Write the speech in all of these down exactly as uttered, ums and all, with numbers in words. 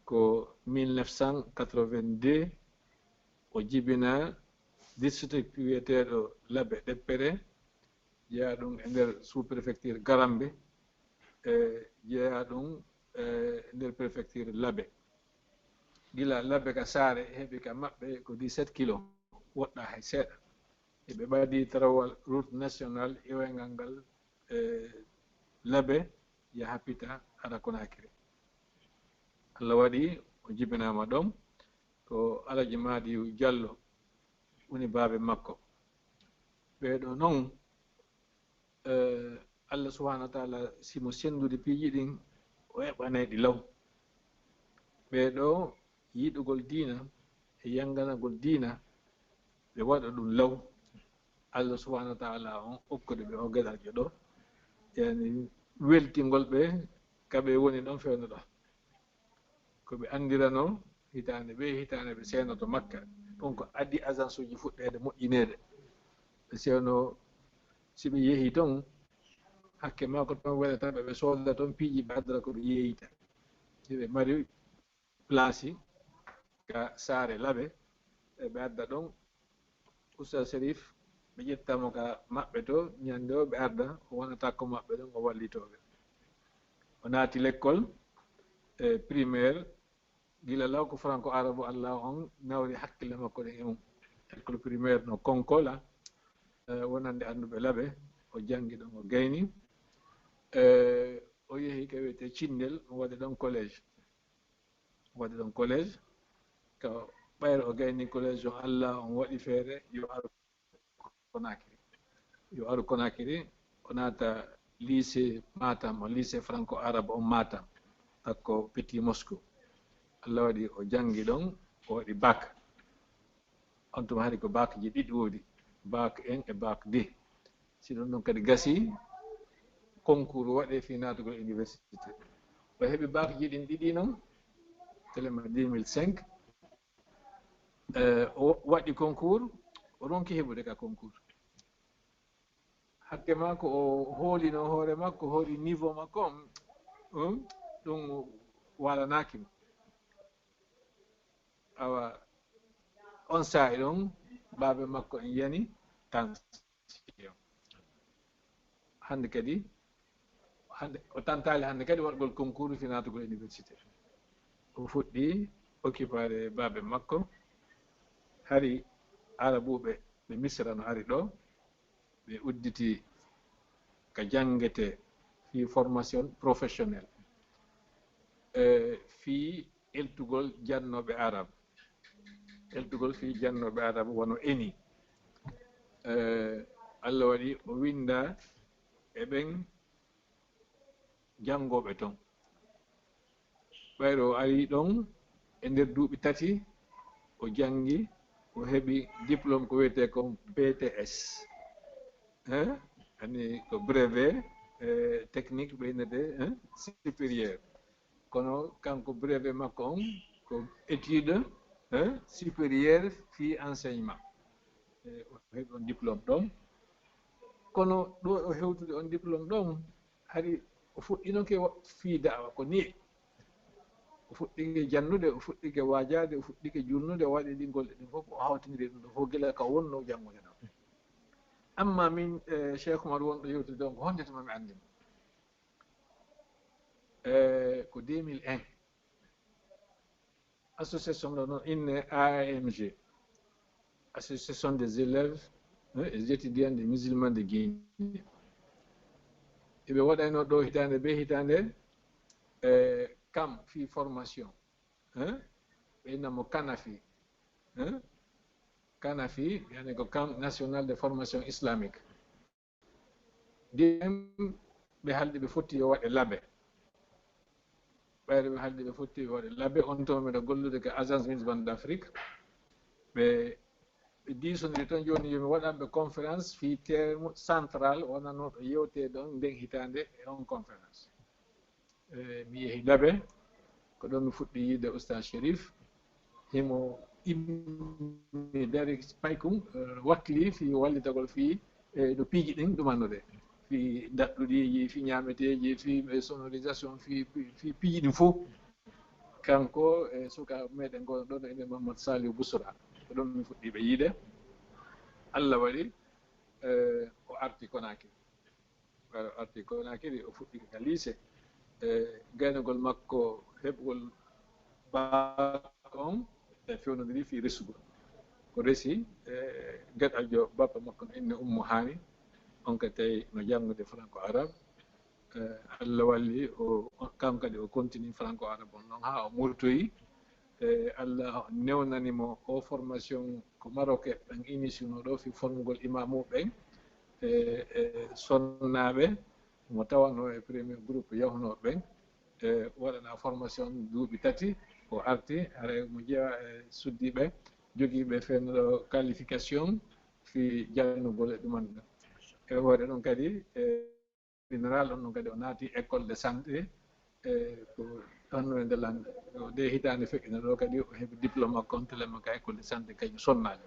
Ko mille neuf cent quatre-vingt-deux o jibina district wiyeteeɗo Labe Ɗeppere, jeyaa ɗum e nder sous-préfecture Garambe, e jeyaa ɗum e nder préfecture Labe. Gila Labe ka Saare heɓi ka maɓɓe ko dix-sept kilo, woɗɗaa hay seeɗa. Eɓe ɓadi tarawal route national iwayngal ngal e Labe yaha Pita hara Konakiri. Allah waɗi o jibinaama ɗon, ko Alaji Madiyu Jallo woni baabe makko. Ɓeeɗo noon, eh, Allah subhanahu wa taala, si mo senndude piiji ɗin, o eɓanay ɗi law. Ɓeeɗo yiɗugol diina e yanganagol diina, ɓe waɗa ɗum law. Allah subhanahu wa taala on okkude ɓe o geɗaljo ɗo, yani weltingol ɓe ka ɓe woni ɗon fewndo ɗo. Ko ɓe anndirano hitaande ɓe hitaande ɓe seenoto Makka. Ɗum ko addi agence uji fuɗɗeede moƴƴineede. Ɓe seeno, si ɓe yehi toon, hakke maa ko toon welata ɓe, ɓe sooda toon piiji ɓe addata ko ɓe yeeyta. Si ɓe mari place ka Saare Labe, ɓe adda ɗon Oustaz Sherif, ɓe ƴetta mo ka maɓɓe to, ñande o ɓe arda, o wona takko maɓɓe ɗon, o wallitoo ɓe. O naati lekkol, e, primaire, gila law ko franco arabe Allah on nawri hakkille makko ɗen e mum. Lekkol primaire no Konkola, e, wonande annduɓe Labe, o janngi ɗon, o gayni. E, o yehi ka wiyetee Cindel, o waɗi ɗon collège. Waɗi ɗon collège. Ka ɓayre o gayni collège on, Allah on waɗi feere yo aru Konakiri. Yo aru Konakiri, o naata lycée Matam, o lycée franco-arabe on Matam, takko Petit Moscou. Allah waɗi o janngi ɗon, o waɗi bac. On tuma hari ko bac ji ɗiɗi woodi, bac un e bac deux. Si ɗum ɗon kadi gasi, concours waɗe fii naatugol université. O heɓi bac ji ɗin ɗiɗi noon, telema deux mille cinq. Eh, o waɗi concours, o ronki heɓude ka concours. Hakke maa ko o hoolino hoore makko, hooli niveau makko on, um, ɗum waalanaaki mo. Awa, on saa'i ɗon, baabe makko en yani tension. Hannde kadi, hannde, o tantaali hannde kadi waɗgol concours fii naatugol université. O fuɗɗi occupaade baabe makko. Hari Arabuuɓe ɓe Misra no ari ɗo, ɓe udditi ka janngetee fii formation professionnelle, e fii eltugol jannooɓe Arab, eltugol fii jannooɓe Arab wano eni. E, Allah waɗi o winnda e ɓen janngooɓe ton. Ɓayre o ari ɗon e nder duuɓi tati, o janngi, o heɓi diplôme ko wiyetee kon B T S. Hein? Ani ko brevet, eh, technique ɓe innetee, hein? Supérieur. Kono kanko brevet makko on ko étude, hein, supérieure fii enseignement. Eh, o heɓi on diplôme ɗon. Kono ɗo o hewtude on diplôme ɗon, hari o fuɗɗinoke wa-, fii da'wa ko nii. O fuɗɗike jannude, o fuɗɗike waajaade, o fuɗɗike julnude, o waɗi ɗin golle ɗin fof, o hawtindiri ɗum ɗo fof gila ka wonno janngude ɗon. Amma min, eh, Cheikh Oumar wonɗo yewtude ɗon, ko honde tuma mi anndi mo? Eh, ko deux mille un. Association ɗo noon inne A A M G, Association des élèves, hein, et étudiants des musulmans de Guinée. Eɓe waɗayno ɗo hitaande be hitaande, eh, camp fii formation, hein, ɓe inna mo Kanafi, hein, Kanafi, yani ko Camp National de Formation Islamique. Ndeen ɓe haaldi ɓe fotti yo waɗe Labe. Ɓayre ɓe haaldi ɓe fotti yo waɗe Labe, on tuma miɗo gollude ka Agence Municipale d'Afrique. Ɓe, ɓe diisondiri toon jooni yo mi waɗan ɓe conférence fii thème central wonanooɗo yewtee ɗon nden hitaande e on conférence. Eh, mi yehi Labe, ko ɗon mi fuɗɗi yiide Oustaz Sherif. Himo immi dari paykum, eh, wakkili fii wallitagol fii, eh, no piiji ɗin ɗumanno ɗe. Fii daɗɗuɗiiji, fii ñaameteeji, fii, eh, sonorisation, fii, fii, fii piiji ɗin fof. Kanko e suka meɗen gono ɗon ene Mamadou Saliou Boussoura. Ko ɗon min fuɗɗiɓe yiide. Allah waɗi o arti Konakiri. O arti Konakiri, o fuɗɗi ka lycée. E gaynagol makko heɓgol bac on e fewnodiri fii resugol. Ko resi e geɗaljo bappa makko no inne Ummu Hani. On ka tawi no janngude franco arabe. Allah walli o, kanko kadi o continue franco arabe on noon haa o murtoyi. E Allah newnani mo o formation ko Maroke ɓen inisino ɗo fii formugol imamu ɓen e sonnaaɓe mo tawano e premier groupe yahuno ɓen e waɗana formation duuɓi tati. O arti haray mo jeewa e suddiiɓe jogiiɓe fenno qualification fii jannugol e ɗuman. E hoore ɗum kadi e général on ɗum kadi o naati école de santé e ko ɗon e nde lan o de hitaande feƴƴuno ɗo kadi o heɓi diplôme makko on telema ka école de santé kañum sonnaajo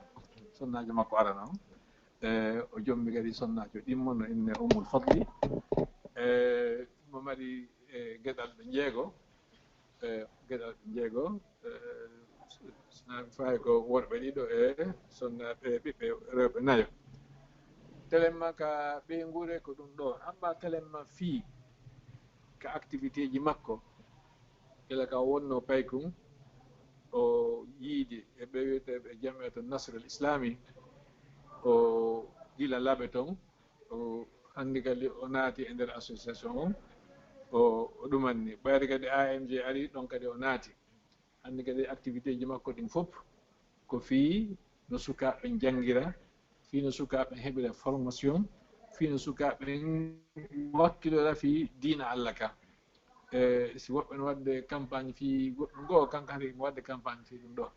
sonnaajo makko arano on e o jommi kadi sonnaajo ɗimmo no inne Ummul Fadli. E mo mari e geɗalɓe jeego e geɗalɓe jeego e sona fayi ko worɓe ɗiɗo e sonnaaɓe ɓiɓɓe rewɓe nayo. Telemma ka ɓeynguure ko ɗum ɗo amma telemma fii ka activité ji makko gila ka wonno paykun o yiidi e ɓe wiyeteɓe jamiyatu Nasrul Islami o gila laɓe ton o hannde kadi o naati e nder association on o ɗumanni ɓayri kadi A M G ari ɗon kadi o naati. Hannde kadi activité ji makko ɗin fof ko fii no sukaaɓe janngira fii no sukaaɓe heɓira formation fii no sukaaɓe wakkilora fii diina Allah ka. E si woɓɓe no waɗde campagne fii goɗɗum goo kanko hari mo waɗde campagne fii ɗum ɗo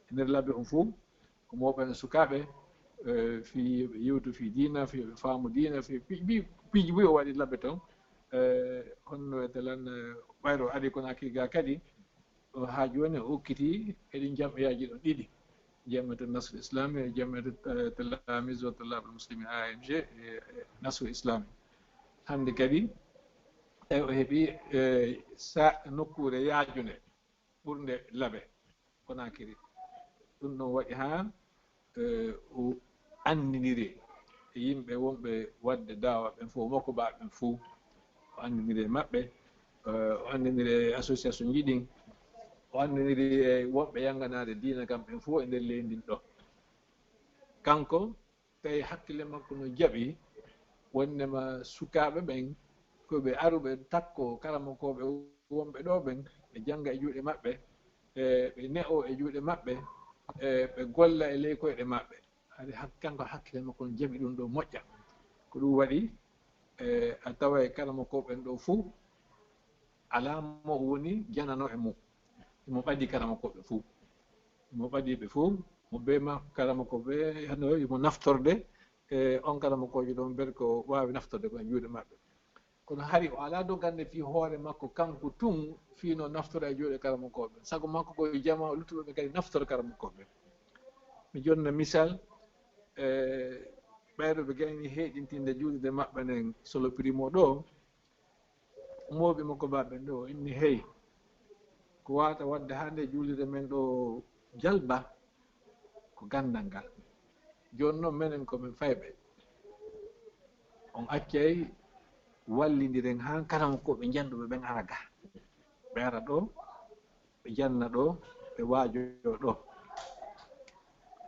e nder labbe on fof ko mawɓe no sukaaɓe fii yo ɓe yewtu fii diina fii yo ɓe faamu diina fii piiji buy o waɗi labbe ton. Honno wiyete lan ɓayro ari Konakiri ga kadi o haa jooni o okkiti eɗin jam'iyaaji ɗon ɗiɗi. Jam'iyatu Nasrul Islami e jam'iyatu Talamis wa Talabul Muslimin A M G e Nasrul Islami. Hannde kadi tawi o heɓi sa nokkuure yaajunde ɓurnde laɓe Konakiri. Ɗum ɗon waɗi haa o anndiniri e yimɓe wonɓe waɗde daawa ɓen fof mokkobaaɓe ɓen fof o anndiniri e maɓɓe o anndiniri e association ji ɗin o anndiniri e wonɓe yannganaade diina kam ɓen fof e nder leydi ndin ɗo. Kanko tawi hakkille makko no jaɓi wonnema sukaaɓe ɓen ko ɓe aruɓe takko karamokooɓe wonɓe ɗo ɓen ɓe jannga e juuɗe maɓɓe e ɓe ne'oo e juuɗe maɓɓe e ɓe golla e ley koyɗe maɓɓe. Hari kanko hakkille makko no jaɓi ɗum ɗo moƴƴa. Ko ɗum waɗi e a tawa e karamokooɓe ɓen ɗo fof alaa mo woni janano e mum. Imo ɓadi karamokooɓe fof imo ɓadi ɓe fof mo bee ma karamokooɓe hano imo naftorde e on karamokoojo ɗon ber ko waawi naftorde ko e juuɗe maɓɓe. Kono hari o alaa dogande fii hoore makko kanko tun fii no naftora e juuɗe karamokooɓe sago makko ko jama luttuɓe ɓe kadi naftora karamokooɓe. Mi jonna misal e ɓayɗo ɓe gayni heeɗintinde juulirde maɓɓe nden solo primo ɗo mooɓi makko baɓe ɗo inni hey ko wata wadde hande juulirde men ɗo jalba ko gandal ngal. Joni noon menen komin fayɓe on accay wallindiren han karamokooɓe janɗuɓe ɓen ara ga ɓe ara ɗo ɓe janna ɗo ɓe waajo ɗo.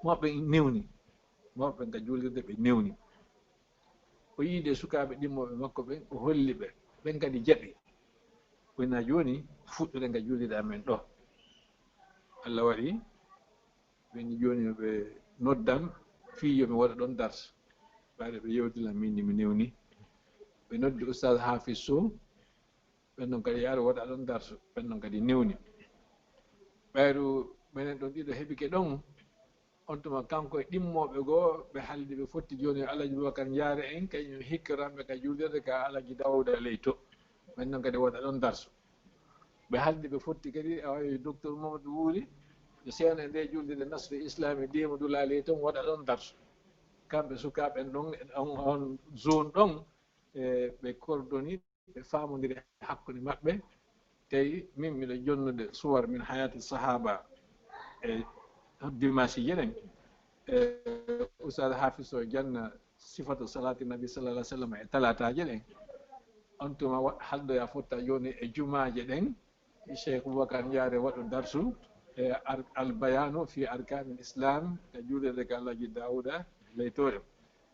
Mawɓe newni mawɓe ɓen ka juulirde ɓe newni. O yiide sukaaɓe ɗimmooɓe makko ɓen o holli ɓe ɓen kadi jaɓi. Wona jooni fuɗɗuɗen ka juulirde amen ɗo. Allah waɗi ɓen jooni ɓe noddan fii yo mi waɗa ɗon dars. Ɓayde ɓe yewtilan min ni mi newni. Ɓe noddi Oustaz Hafiz Sow. Ɓen non kadi yaaro waɗa ɗon darsu ɓen non kadi newni. Ɓayru menen ɗon ɗiɗo heɓike ɗon on tuma kanko e ɗimmooɓe goo ɓe haldi ɓe fotti jooni yo Alaji Bubakar Njaare en kañum hikkoranɓe ka juulirde ka Alaji Dawuda Ley to. Ɓen non kadi waɗa ɗon darsu. Ɓe haldi ɓe fotti kadi awa yo docteur Mamadou Wuuri yo seeno e nde juulirde Nasru Islami Diyema Dulaa Ley ton waɗa ɗon darsu. Kamɓe sukaaɓe en ɗon on zone ɗon e ɓe coordonné ɓe faamondiri hakkunde maɓɓe Tey min miɗo jonnude suwar min hayati sahaba e dimanche jeɗen. E Oustaz Hafiz o janna sifatu salati nabi sallallahu alaihi wasallam e talataje ɗen. On tuma haldoya fotta joni e jumaje ɗen. Cheikh Boubacar Ndiare waɗu darsu e albayanu fi arkanil islam ka juulirde ka Alhaji Dawuda Leytoɗo.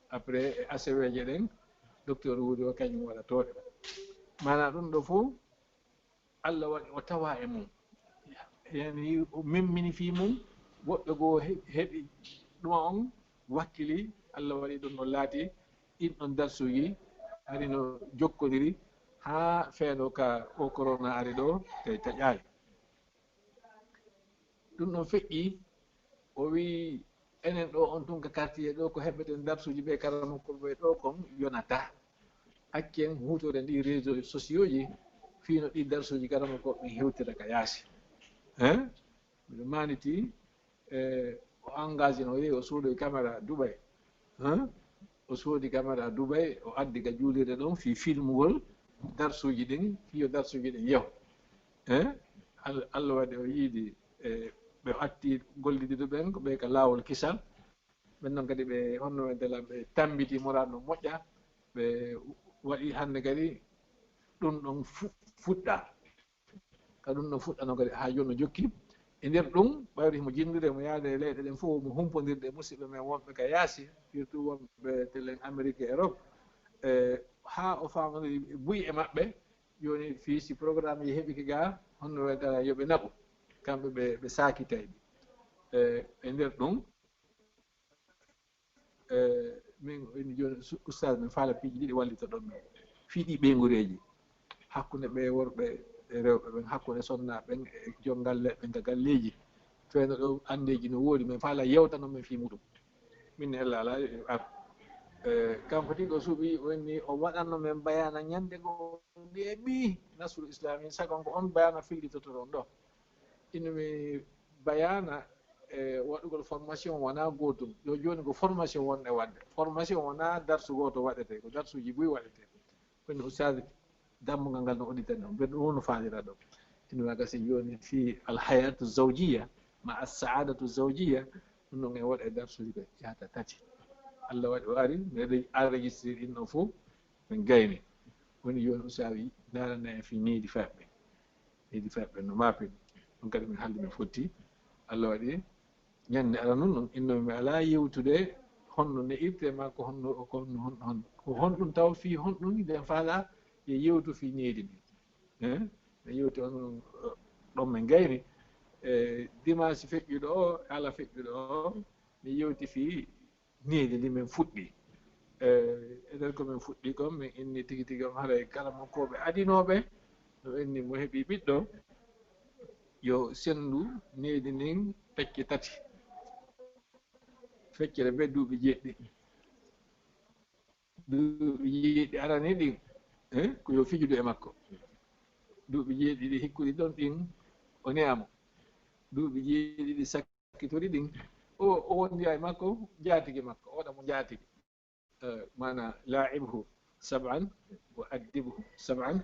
Après e aseweje ɗen docteur Wuri o kañum waɗatoɗo. Mana ɗum ɗo fof Allah waɗi o tawa e mum. Yani o memmini fii mum, woɓɓe goo heɓi ɗuma on wakkili. Allah waɗi ɗum ɗon laati ɗin ɗon darsuuji hari no jokkodiri haa feeno ka o korona ari ɗo, tawi taƴaali. Ɗum ɗon feƴƴi, o wii enen ɗo on tun ka quartier ɗo ko heɓeten darsuuji ɓe karamokkoɓe ɗo kon yonata. Accen huutoren ɗi réseau sociaux ji fii no ɗi darsuuji karamokkoɓe ɓen hewtira ka yaasi. Hein? Miɗo maaniti e o engage no yehi o soodoyi caméra Dubai. Hein? O soodi caméra Dubai, o addi ka juulirde ɗon fii filmugol darsuuji ɗin, fii yo darsuuji ɗin yeho. Hein? Allah waɗi o yiidi e ɓe atti gollidiɗo ɓen ko ɓe ka laawol kisal. Ɓen non kadi ɓe honno ɓe dalan ɓe tambiti muraad no moƴƴa. Ɓe waɗi hannde kadi ɗum ɗon fuɗɗa. Ka ɗum no fuɗɗano kadi haa jooni no jokki. E nder ɗum ɓayri himo jinndude mo yaade e leyɗe ɗen fof mo humpondirde e musidɓe men wonɓe ka yaasi, surtout wonɓe telen Amérique e Europe. E haa o faamodiri buy e maɓɓe jooni fii si programme ji heɓike gaa honno ɓe dara yo ɓe naɓu kamɓe ɓe ɓe saakitayɓe. E e nder ɗum e min eni jooni ustaas min faala piiji ɗiɗi wallitoɗon min fii ɗi ɓeyngureeji hakkunde ɓe worɓe e rewɓe ɓen, hakkunde sonnaaɓe ɓen e joom galle ɓen ka galleeji. Fewndo ɗo anndeeji no woodi, min faala yewtano min fii muɗum. Min ne ella alaa ar e kanko tigi o suuɓi o inni o waɗanno min bayaana ñannde goo nde ɓi nasru islami sagon ko on bayaana fillitotoɗon ɗo. Inumi bayaana e waɗugol formation wonaa gootum. Yo jooni ko formation wonɗe waɗde. Formation wonaa darsu gooto waɗetee, ko darsuuji buy waɗetee. Kono ustaad dammugal ngal no udditani on, mbeɗa ɗum no faalira ɗum. Inuma gasi jooni fii alhayatu zawjiya ma assaadatu zawjiya, ɗum ɗon e waɗa e darsuuji ɓe yahata tati. Allah waɗi o ari, mbeɗa enregistré ɗin ɗon fof, min gayni. Woni jooni ustaad wi ndaarana en fii needi faɓɓe. Needi faɓɓe no maapen. Ɗum kadi min haaldi min fotti. Allah waɗi ñannde aranun ɗum inno mi alaa yewtude honno ne'irte ma ko honno ko honno honno honno ko honɗum taw fii honɗum nden faala e yewtu fii needi ndi. Eh? Mi yewti on ɗon min gayni e dimanche feƴƴuɗo o ala feƴƴuɗo o mi yewti fii needi ndi min fuɗɗi. E e nder ko min fuɗɗi kon min inni tigi tigi on haray kala mo kooɓe adinooɓe no inni mo heɓi ɓiɗɗo yo senndu needi ndin pecce tati. Feccere be duuɓi jeeɗiɗi. Duuɓi jeeɗiɗi arani ɗin eh, ko yo fijude e makko. Duuɓi jeeɗiɗi hikkuɗi ɗon ɗin o ne'amo. Duuɓi jeeɗiɗi sakkitori ɗin o o wondiya e makko jaatigi makko o waɗa mo jaatigi. Eh, mana laa'ibhu sab'an wa addibhu sab'an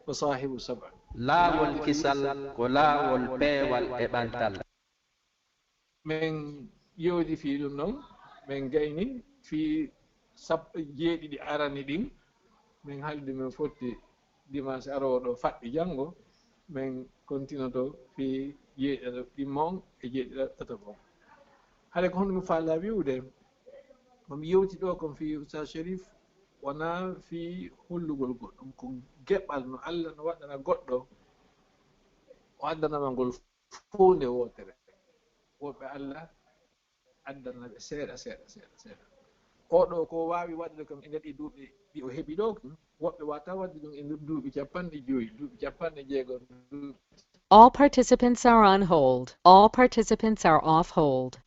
wa saahibu sab'an. Laawol kisal ko laawol peewal e ɓantal. Min ƴeewdi fii ɗum ɗon min gayni fii sappo jeeɗiɗi arani ɗin. Min haaldi min fotti dimanche aroowo ɗo faɗɗi janngo min kontinoto fii jeeɗiɗaɓo ɗimmo on e jeeɗiɗaɓo tataɓo on. Hade ko honɗum mi faala wi'ude ko mi yewti ɗo kon fii Oustaz Sherif wonaa fii hollugol goɗɗum ko geɓal no Allah no waɗana goɗɗo o addanama ngol fow nde wootere. Woɓɓe Allah addana ɓe seeɗa seeɗa seeɗa seeɗa. Oɗo ko waawi waɗude kam e nder ɗi duuɓi ɗi o heɓi ɗo woɓɓe wata waɗde ɗum e nder duuɓi capanɗe joyi duuɓi capanɗe jeegom duuɓi. All participants are on hold. All participants are off hold.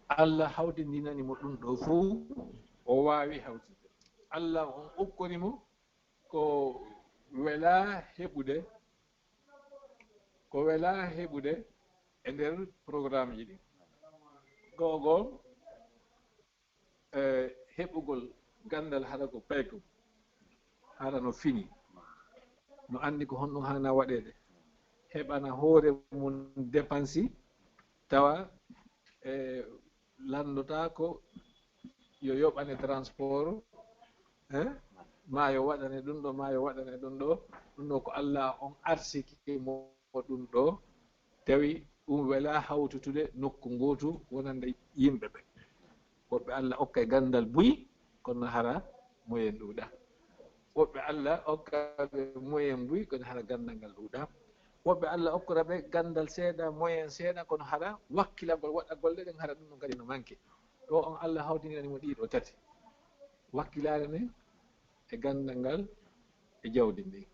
Allah hawtindinani mo ɗum ɗo fow o waawi hawtinde. Allah on okkori mo ko welaa heɓude ko welaa heɓude e nder programmeji ɗin. Goo goo e heɓugol ganndal hara ko payko hara no fini. no anndi ko honɗum haana waɗeede, heɓana hoore mum dépense, tawa e lanndotaako yo yoɓane transport, eh, ma yo waɗane ɗum ɗo, ma yo waɗane ɗum ɗo. Ɗum ɗo ko Allah on arsiki mo ɗum ɗo, tawi ɗum wela hawtutude nokku ngootu wonande yimɓe ɓe. Woɓɓe Allah okka e ganndal buy, kono hara moyen ɗuuɗa. Woɓɓe Allah okka ɓe moyen buy, kono hara ganndal ngal ɗuuɗa. Woɓɓe Allah okkora ɓe ganndal seeɗa, moyen seeɗa, kono hara wakkilagol waɗa golle ɗen, hara ɗum ɗon kadi no manke. Ɗo on Allah hawtindirani mo ɗiɗo tati, wakkilaare nden e ganndal ngal e jawdi ndin.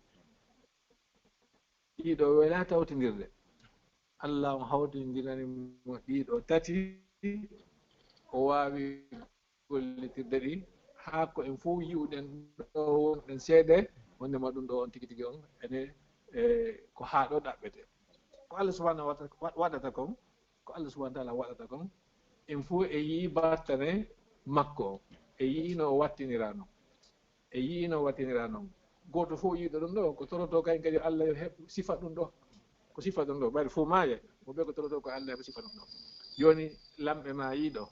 Ɗiɗo wela tawtindirde. Allah on hawtindirani mo ɗiɗo tati, o waawi gollitirde ɗi haa ko en fof yi'uɗen ɗo wonɗen seeɗe, wondema ɗum ɗo on tigi tigi on ene, e, ko haa ɗo ɗaɓɓete. Ko Allah subhanahu wa ta'ala wa-, waɗata kon, ko Allah subhanahu wa ta'ala waɗata kon, en fof e yi'i bartane makko on, e yi'i no o wattinira non. E yi'i no wattinira non. Gooto fof yi'uɗo ɗum ɗo, ko toroto kayen kadi Allah yo heɓ sifa ɗum ɗo. Ko sifa ɗum ɗo, ɓayde fof maaye, mo ɓe ko toroto ko Allah heɓa sifa ɗum ɗo. Jooni lamɓe maayiɗo,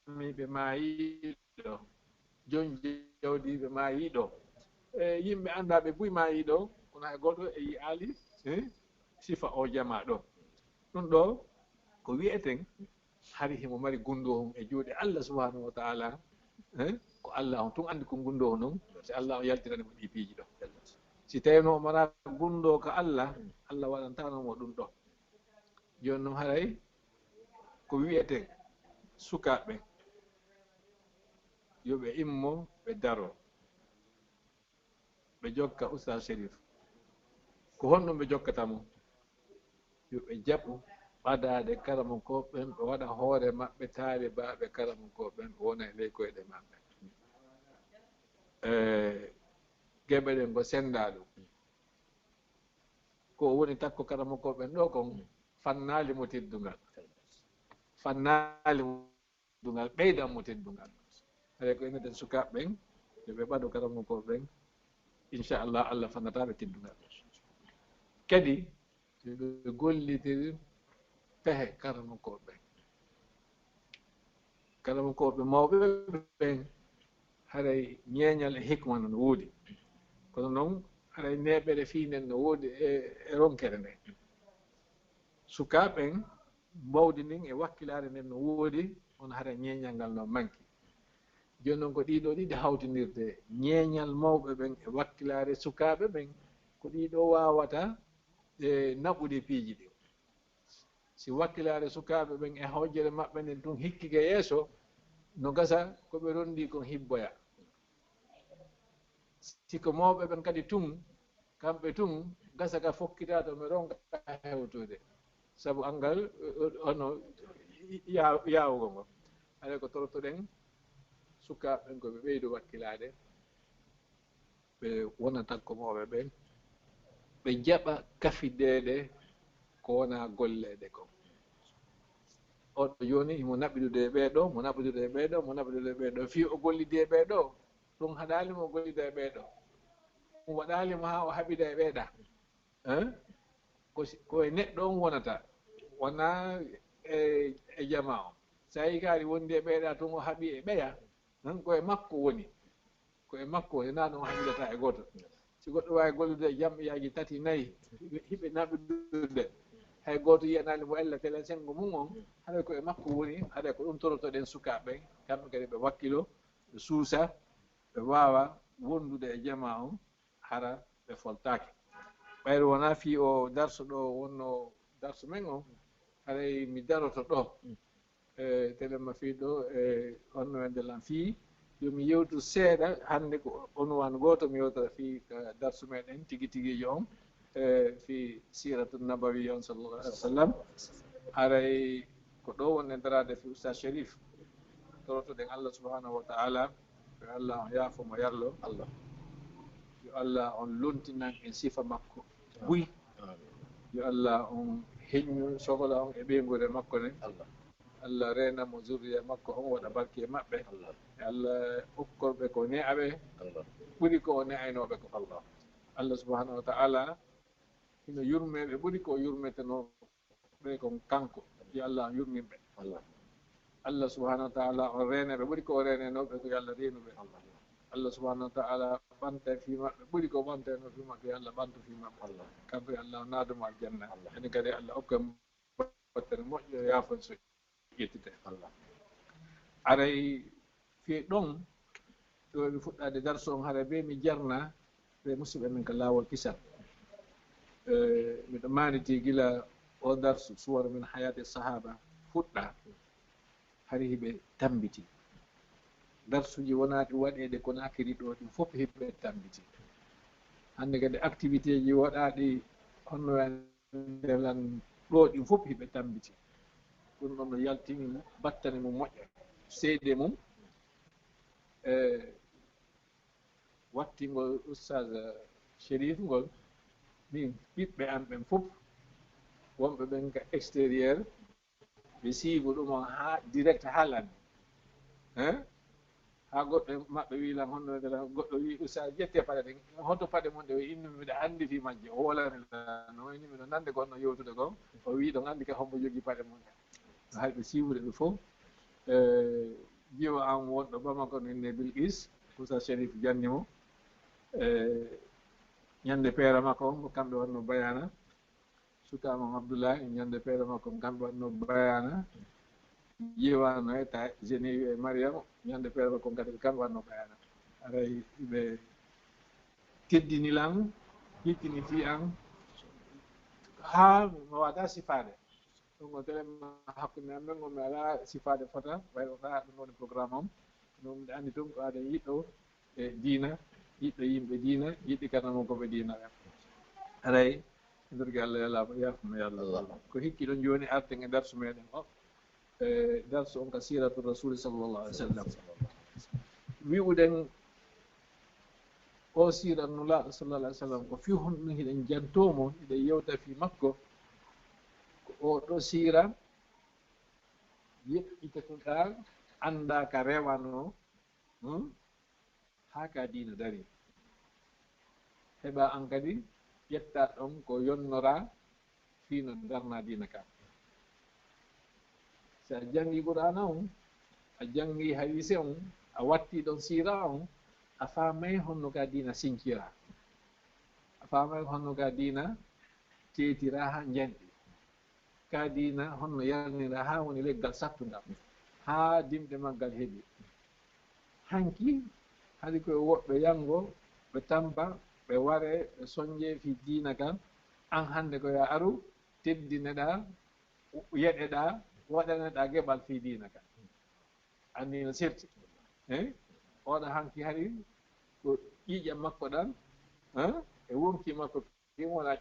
almaamiiɓe maayiɗo, joom jawdiiɓe maayiɗo, e yimɓe anndaaɓe buy maayiɗo, kono hay gooto e yi'aali, eh, sifa o jamaa ɗo. Ɗum ɗo ko wi'eten, hari himo mari gunndoo on e juuɗe Allah subhanahu wa ta'ala, eh, ko Allah on tun anndi ko gunndoo non, si Allah on yaltirani mo ɗi piiji ɗo. Si tawino o mara gunndoo ka Allah, Allah waɗantano mo ɗum ɗo. Jooni non haray ko wi'eten sukaaɓe ɓen, yo ɓe immo, ɓe daro, ɓe jokka Oustaz Chérif. Ko honɗum ɓe jokkata mo? Yo ɓe jaɓu ɓadaade karamokooɓe ɓen, ɓe waɗa hoore maɓɓe taalibaaɓe karamokooɓe ɓen, ɓe wona e ley koyɗe maɓɓe. E, geɓe ɗen ko senndaa ɗum. Ko woni takko karamokooɓe ɓen ɗo kon, fannaali mo teddungal. Fannaali mo teddungal, ɓeydan mo teddungal. Haray ko inneten sukaaɓe ɓen, yo ɓe ɓado karamokooɓe ɓen. Inchallah, Allah fannata ɓe teddungal. Kadi, yo ɓe gollitir pehe karamokooɓe ɓen. Karamokooɓe mawɓe ɓen, haray ñeeñal e hikma no woodi. Kono non, haray neeɓere fii nden no woodi e, e ronkere nden. Sukaaɓe ɓen, mbawdi ndin e wakkilaare nden no woodi, kono hara ñeeñal ngal no manki. Jooni non ko ɗiɗo ɗiɗi hawtindirde, ñeeñal mawɓe ɓen e wakkilaare sukaaɓe ɓen, ko ɗiɗo waawata, e, naɓude piiji ɗin. Si wakkilaare sukaaɓe ɓen e hawjere maɓɓe nden tun hikkike yeeso, no gasa ko ɓe rondi kon hibboya. Si ko mawɓe ɓen kadi tun, kamɓe tun, gasa ka fokkita to ɓe ronka hewtude. Sabu angal, eh, hono ya-, yaawugo ngo. Haray ko torotoɗen sukaaɓe ɓen ko ɓe ɓeydo wakkilaade, ɓe wona takko mawɓe ɓen, ɓe jaɓa kafideede ko wona golleede kon. Oɗo jooni himo naɓidude e ɓee ɗo, mo naɓidude e ɓee ɗo, mo naɓidude e ɓee ɗo, fii o gollidi e ɓee ɗo, ɗum haɗaali mo o gollida e ɓee ɗo. Ɗum waɗaali mo haa o haɓida e ɓee ɗa. Hein? Ko si, ko e neɗɗo on wonata, wonaa e, e jamaa on. Si a yii kaari wondi e ɓee ɗa tun o haɓi e ɓeya, hein, ko e makko woni. Ko e makko woni, naa ɗum haɓidata e gooto. Si goɗɗo waawi gollude e jam'iyaaji tati, nayi, hiɓe, hiɓe naɓidude, hay gooto yiyanaali mo ella telen senngo mum on, haray ko e makko woni, haray ko ɗum torotoɗen sukaaɓe ɓen, kamɓe kadi ɓe wakkilo, ɓe suusa, ɓe waawa wondude e jamaa on, hara ɓe foltaaki. Ɓayri wonaa fii o darso ɗo wonno darso men on, haray mi daroto ɗo. E, telen ma fii ɗo, e, honno wende lan fii, yo mi yewtu seeɗa, hannde ko unwaan gooto mi yewtata fii ka darsu meɗen tigi tigiijo on, e, fii siiratu nabawi on sallallahu alaihi wasallam. Haray ko ɗo wonɗen daraade fii Oustaz Chérif. Torotoɗen Allah subhanahu wa ta'ala, yo Allah on yaafo mo yarlo. Allah. Yo Allah on lontinan en sifa makko buy. Amin. Yo Allah on heññu sogola on e ɓeynguure makko nden. Allah. Allah reena mo zurriya makko on, waɗa barke e maɓɓe. Allah. E Allah okkorɓe ko ne'aɓe. Allah. ɓuri ko o ne'aynooɓe ko. Allah. Allah subhanahu wa ta'ala hino yurmeeɓe ɓuri ko o yurmetenooɓe kon kanko. Yo Allah yurmin ɓe. Allah. Allah subhanahu wa ta'ala o reeneeɓe ɓuri ko o reenenooɓe ko yo Allah reenu ɓe. Allah. Allah subhanahu wa ta'ala ɓanta fii maɓɓe ɓuri ko ɓantanoo fii maɓɓe, yo Allah ɓantu fii maɓɓe. Allah. Kanko yo Allah naadu mo aljanna. Allah. Enen kadi Allah okka en battere moƴƴo, yaafo en so ƴettite. Allah. Aray fii ɗon, ɗo ɓe fuɗɗaade darsu on, hara be mi jarna ɓe musidɓe men ka laawol kisal. Eh, miɗo maaniti gila o darsu, suwar min hayaati sahaba, fuɗɗa, hari hiɓe tambiti. Darsuji wonaaɗi waɗeede Konaakiri ɗo, ɗin fof hiɓe tambiti. Hannde kadi activité ji waɗaaɗi honno wayno lan ɗo, ɗin fof hiɓe tambiti. Ɗum ɗon no yaltini battane mum moƴƴa. Seede mum, e wattingol Oustaz Chérif ngol, min ɓiɓɓe am ɓen fof, wonɓe ɓen ka extérieur, ɓe siivu ɗum on haa direct haalani. Hein? Haa goɗɗo e maɓɓe wii lan, honno wiyete lan, goɗɗo wii, "Oustaz, ƴettee paɗe ɗen." "Honto paɗe mon ɗe?" O inni, "Miɗa anndi fii majje." O wolani lan, o inni, "Miɗo nande ko honno yewtude kon." O wii, "Ɗon anndi ka hombo jogii paɗe mon ɗen." Hay ɓe siiwude ɓe fof. Eh, jiwo am wonɗo Bamako no innee Bilqis, Oustaz Chérif janni mo. Eh, ñande peere makko on, ko kamɓe waɗno bayaana. Suka Mam Abdoulaye, ñande peere makko, kamɓe waɗno bayaana. Jiwano e ta Genève e Mariam, ñande peere makko kadi, kamɓe waɗno bayaana. Aray ɓe teddini lan, hittini fii an, haa mi waɗa sifaade. Ɗum ko telen hakkunde amen, on mi alaa sifaade fota, way o kaa ɗum woni programme am. Ɗum miɗo anndi tun ko aɗa yiɗɗo e diina, yiɗɗo yimɓe diina, yiɗi kanamokooɓe diina ɓen. Aray, ndurgi Allah yalaa mo, yaafo mo yallah. Allah. Ko hikki ɗon jooni arten e darsu meɗen o, e darsu on ka siiratu Rasuuli sallallahu alaihi wa sallam. Wi'uɗen o siira Nulaaɗo sallallahu alaihi wa sallam, ko fii honɗun hiɗen jantoo mo, hiɗen yewta fii makko, ko o ɗo siira yeƴƴitataa, anndaa ka rewanoo, hmm? Haa ka diina darii. Heɓa an kadi ƴetta ɗon ko yonnoraa fii no darnaa diina ka. Si a janngii Qur'aana on, a janngii hadiise on, a wattii ɗon siira on, a faamay honno ka diina sinkiraa. A faamay honno ka diina teetiraa haa njanɗi. Ka diina honno yarniraa haa woni leggal sattungal, haa dimɗe maggal heɓi. Hanki, hari ko e woɓɓe yanngo, ɓe tampa, ɓe ware, ɓe sonje fii diina kan. An hannde ko yo a aru, teddineɗaa, yeɗeɗaa, waɗaneɗaa geɓal fii diina kan. Anni no serti. Eh? Oɗo hanki hari ko ƴiiƴam makko ɗan, eh? E wonki makko ɗin wona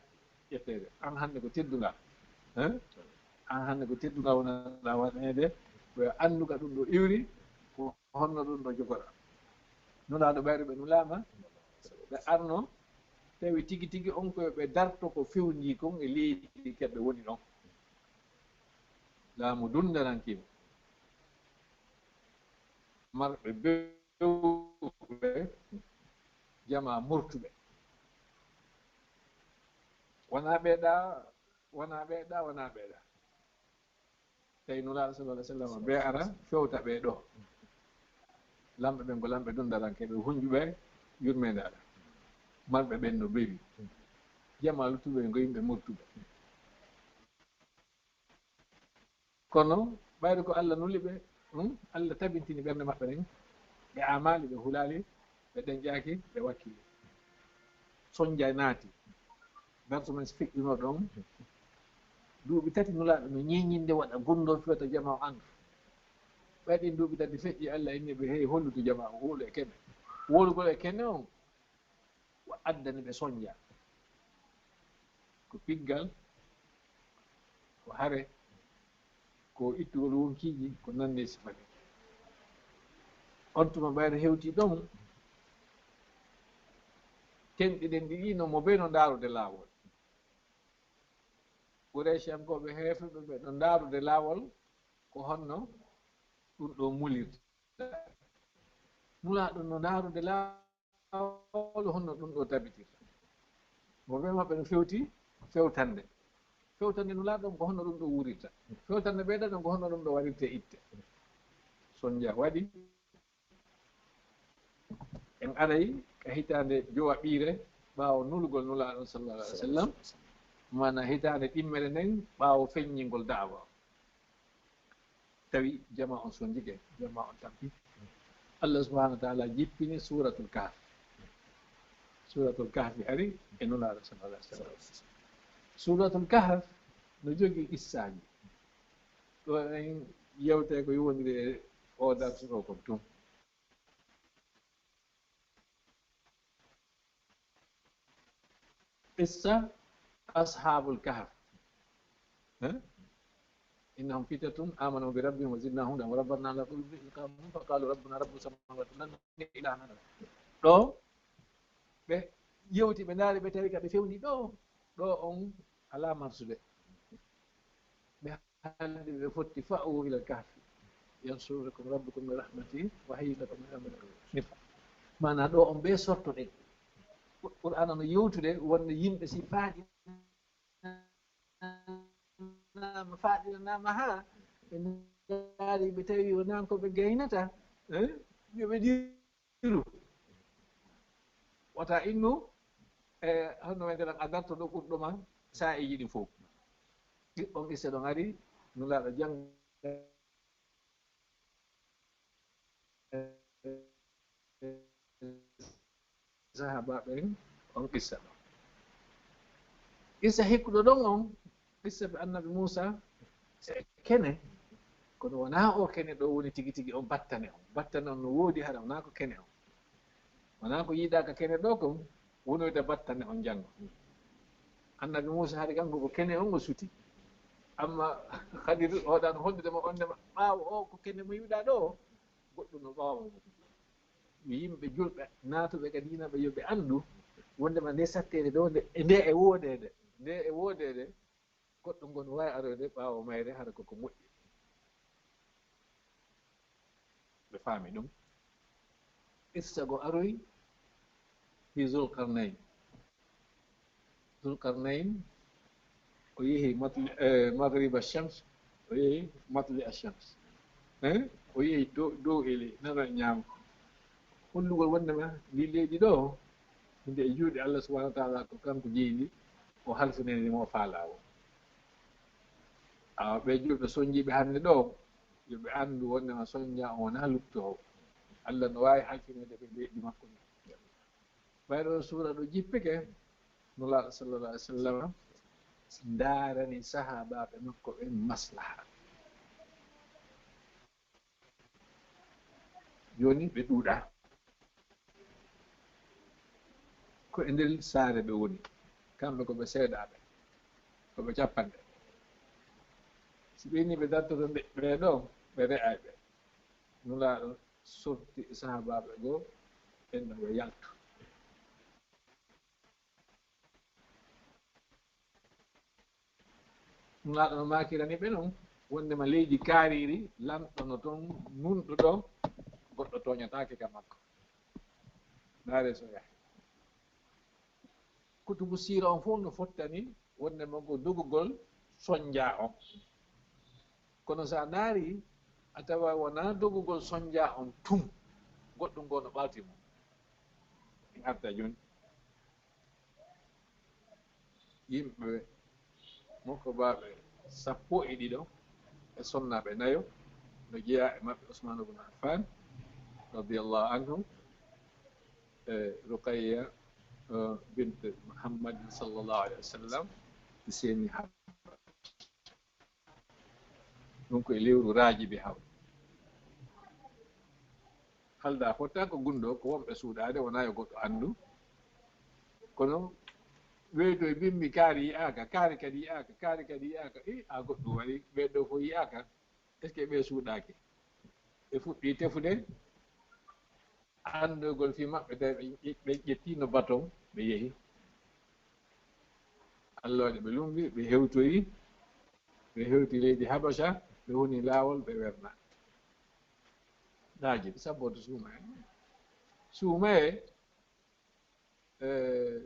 ƴetteede. An hannde ko teddungal. Eh? An hannde ko teddungal wonanɗaa waɗaneede. Ko yo annduka ɗum ɗo iwri, ko honno ɗum ɗo jogoɗaa. Nulaaɗo ɓayru ɓe nulaama, ɓe arno, tawi tigi tigi on ko yo ɓe darto ko fewndii kon e leydi keɓe woni ɗon. Laamu dundaranke. Marɓe bewɓe, jamaa murtuɓe. Wonaa ɓeeɗa, wonaa ɓeeɗa, wonaa ɓeeɗa. Tawi Nulaaɗo sallallahu alaihi wa sallam, ɓe ara, fewta ɓe ɗo. Lamɓe ɓen ko lamɓe dundaranke, ɓe hunjuɓe, yurmeende Alla. Marɓe ɓen no bewi. Jamaa luttuɓe ɓen ko yimɓe murtuɓe. Kono ɓayri ko Alla nuli ɓe, hmm, Alla tabintini ɓernde maɓɓe nden, ɓe aamaali, ɓe hulaali, ɓe ɗenƴaaki, ɓe wakkili. Sonja naati. Darsu men si feƴƴuno ɗon, duuɓi tati Nulaaɗo no ñeñinde waɗa gunndoo fewta jamaa o anndu. Ɓay ɗin duuɓi tati feƴƴi, Alla inni ɓe, "Hey, hollutu jamaa o, wolu e kene." Wolugol e kene on, o addani ɓe sonja. Ko piggal, ko hare, ko ittugol wonkiiji, ko nandi e sifa ɗin. On tuma ɓayre hewti ɗon, tenɗi ɗen ɗiɗi no mo bee no ndaarude laawol. Qurayshiyankooɓe heeferɓe ɓe no ndaarude laawol, ko honno ɗum ɗo mulirta. Nulaaɗo no ndaarude laawol. laawol, honno ɗum ɗo tabitirta? Mo ɓe maɓɓe no fewti fewtande. Fewtande Nulaaɗo on ko honno ɗum ɗo wuurirta? Fewtande ɓeyda ɗon ko honno ɗum ɗo warirta e itte? Sonja waɗi. En aray ka hitaande jowaɓiire ɓaawo nulugol Nulaaɗo on, sallallahu alaihi wasallam, maana hitaande ɗimmere nden ɓaawo feññingol da'awa. Tawi jamaa on sonjike, jamaa on tampi. Allah subhanahu wa ta'ala jippini Suratul Kahf. Suratul Kahfi ari e Nulaaɗo, sallallahu alaihi wasallam. Suratul Kahf no jogii qissaaji. Ɗo en yewtay ko yowondiri e o darsu ɗo kon tun. Qissa Ashabul Kahf. Eh? Innahum fityatun amanu bi rabbihim wa zidnahum hudan wa rabbana ala qulubihim idh qamu fa qalu rabbuna rabbu samawati wal ardi lan ilaha illa. Ɗo ɓe yewti, ɓe ndaari, ɓe tawi ka ɓe fewndi ɗo. Ɗo on alaa marsude. Ɓe haaldi ɓe fotti fa'u ila kahfi yansurakum rabbukum min rahmatihi wa hayyi lakum min amrikum mirfaqa. Maana ɗo on ɓe sortoɗen. Qur'aana no yewtude wonde yimɓe si faaɗi nama, faaɗinanaama haa ɓe ndaari, ɓe tawi wonaa ko ɓe gaynata, eh, yo ɓe diru. Wata innu, e, honno wiyetee ɗon, a darto ɗo ɓurɗo ma saa'iiji ɗin fof. Ɗiɗɗon qissa ɗon ari, Nulaaɗo jannga sahaabaaɓe ɓen on qissa ɗon. Qissa hikkuɗo ɗon on, qissa ɓe Annabi Muusa e kene, kono wonaa o kene ɗo woni tigi tigi on battane on. Battane on no woodi, hara wonaa ko kene on. Wonaa ko yiiɗaa ka kene ɗo kon wonoyta battane on janngo. Annabi Muusa hari kanko ko kene on o suti. Amma Khadiru o ɗan hollude mo on ndema ɓaawo o ko kene mo yiɗaa ɗo, goɗɗum no ɓaawo mo. Yo yimɓe julɓe naatuɓe ka diina ɓe, yo ɓe anndu wondema nde satteede ɗo, nde, nde e woodeede, nde e woodeede, goɗɗum ngon waawi aroyde ɓaawo mayre, hara koko moƴƴi. Ɓe faami ɗum. Qissa go aroyi fi Zulqarnayn. Zulqarnayn, o yehi matli-, eh, maghriba shams, o yehi matli ash-shams. Eh? O yehi dow, dow e ley, nano e ñaamo. Hollugol wondema ndi leydi ɗo, nde e juuɗe Allah subhanahu wa ta'ala, ko kanko jeyi ndi, o halfinani mo, o faalaa o. Awa, ɓe julɓe sonjiiɓe hannde ɗo, yo ɓe anndu wondema sonja on wonaa luttoowo. Allah no waawi halfinande ɓe leydi makko ndi. Ɓay ɗo suura ɗo jippike, Nulaaɗo sallallahu alaihi wasallam ndaarani sahaabaaɓe makko ɓen maslaha. Jooni ɓe ɗuuɗaa. Ko e nder saare ɓe woni. Kamɓe ko ɓe seeɗaaɓe. Ko ɓe cappanɗe. Si ɓe ni ɓe dartoto ɓe, ɓe ɗo, ɓe re'ay ɓe. Nulaaɗo sorti e sahaabaaɓe goo, ɓen ɗo yo yaltu. Nulaaɗo no maakirani ɓe non, wondema leydi kaariiri, lanɗo no ton, nunɗo ɗo, goɗɗo tooñataake ka makko. Ndaare so yahi. Kutubu siira on fof no fottani wondema ko dogugol sonja on. Kono so a ndaari, a tawa wonaa dogugol sonja on tun, goɗɗum goo no ɓalti mo. En arta jooni. Yimɓe mokkobaaɓe sappo e ɗiɗo e sonnaaɓe nayo no jeyaa e maɓɓe Usmaan ibn Affaan, radiyallahu anhu, e Ruqayya, eh, bint Muhammadin sallallahu alaihi wasallam, ɓe seeni Habash. Ɗum ko e lewru Raajibi haw. Halda fotta ko gunndoo, ko wonɓe suuɗaade, wonaa yo goɗɗo anndu. Kono weeto e bimbi, kaari yi'aaka, kaari kadi yi'aaka, kaari kadi yi'aaka. I, a goɗɗum waɗi, ɓee ɗoo fof yi'aaka. Est-ce que ɓe suuɗaaki? Ɓe fuɗɗi tefude. Anndugol fii maɓɓe, tawi ɓe, ɓe ƴetti no baton, ɓe yehi. Allah waɗi ɓe lumbi, ɓe hewtoyi, ɓe hewti leydi Habasha, ɓe woni laawol, ɓe werna. Daaji, sabbooto suumayee. Suumayee, Eh,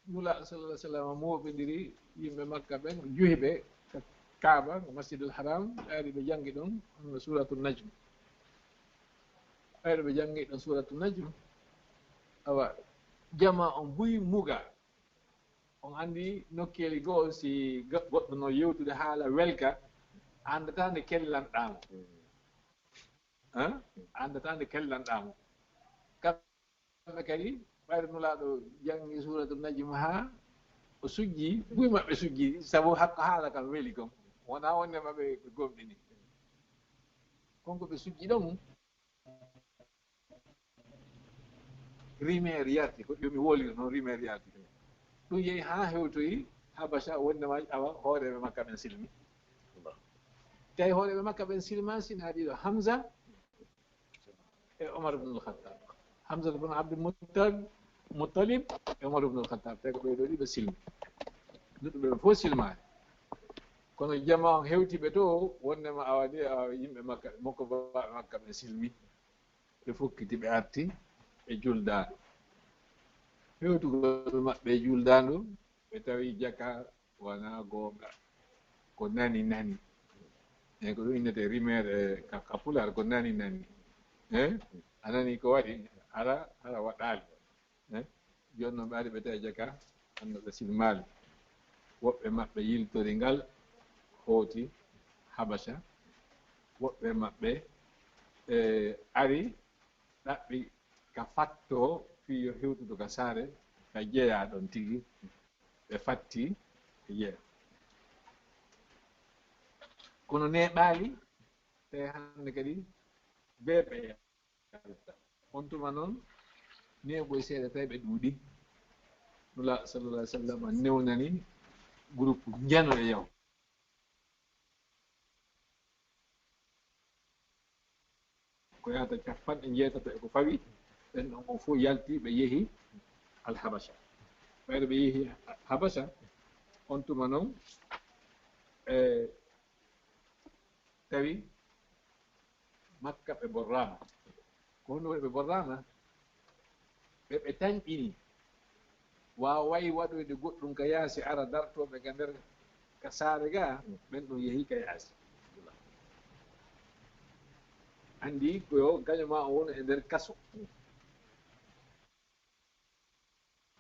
Nulaaɗo sallallahu alaihi wasallam mooɓindiri yimɓe Makka ɓen, juhi ɓe ka Kaaba, ko Masjidul Haram, ɓe ari ɓe janngi ɗon, hono Suuratu Najm. Ɓayɗo ɓe janngi ɗon Suuratu Najm, awa, jama on buy muga. On anndi nokkeeli goo, si ga-, goɗɗo no yewtude haala welka, a anndataa nde kellanɗaa mo. Hein? A anndataa nde kellanɗaa mo. Kamɓe kadi, ɓayde Nulaaɗo janngi Suuratu Najm haa o sujji, buy maɓɓe sujji, sabu hakko haala kam weli kon. Wonaa wonde maɓɓe ɓe gomɗini. Kon ko ɓe sujji ɗon, rumeur yarti, ko ɗum mi woliri noon, rumeur yarti. Ɗum yehi haa hewtoyi Habasha, wonde ma awa hooreeɓe Makka ɓen silmi. Tawi hooreeɓe Makka ɓen silma, sina ɗiɗo, Hamza e Omar ibn al-Khattab. Hamza ibn Abdul Muttalib, Muttalib e Omar ibn al-Khattab, tawi ko ɓee ɗoo ɗiɗo silmi. Luttuɓe ɓe fof silmaani. Kono jama on hewti ɓe to, wonde ma awa de, awa yimɓe Makka, mokko baaɓe Makka ɓe silmi. Ɓe fokkiti, ɓe arti, ɓe juldaandu. Hewtugol maɓɓe e juldaandu, ɓe tawi jaka wonaa goonga. Ko nani nani. Eyi, ko ɗum innetee rumeur, e, ka, ka Pulaar, ko nani nani. Eh? A nani ko waɗi? Hara, hara waɗaali. Eh? Jooni noon ɓe ari ɓe tawi jaka, annduɓe silmaali. Woɓɓe maɓɓe yiltori ngal, hooti Habasha. Woɓɓe maɓɓe, e, ari ɗaɓɓi ka fattoo fii yo hewtudu ka saare, ka jeyaa ɗon tigi. Ɓe fatti, ɓe jeyaa. Kono neeɓaali, tawi hannde kadi bee ɓe yalta. On tuma noon, neeɓoy seeɗa tawi ɓe ɗuuɗi. Nulaaɗo sallallahu alaihi wasallam newnani groupe njano e yaw. Ko yahata capanɗe njeetato e ko fawi, ɓen ɗon on fof yalti, ɓe yehi Al Habasha. Ɓayde ɓe yehi Habasha, on tuma noon, e, tawi Makka ɓe borraama. Ko honno waɗi ɓe borraama? Ɓe, ɓe tanƴini. Waaway waɗoyde goɗɗum ka yaasi, ara dartoo ɓe ka nder, ka saare ga, ɓen ɗon yehi ka yaasi. Anndi ko yo gaño ma o wonu e nder kaso.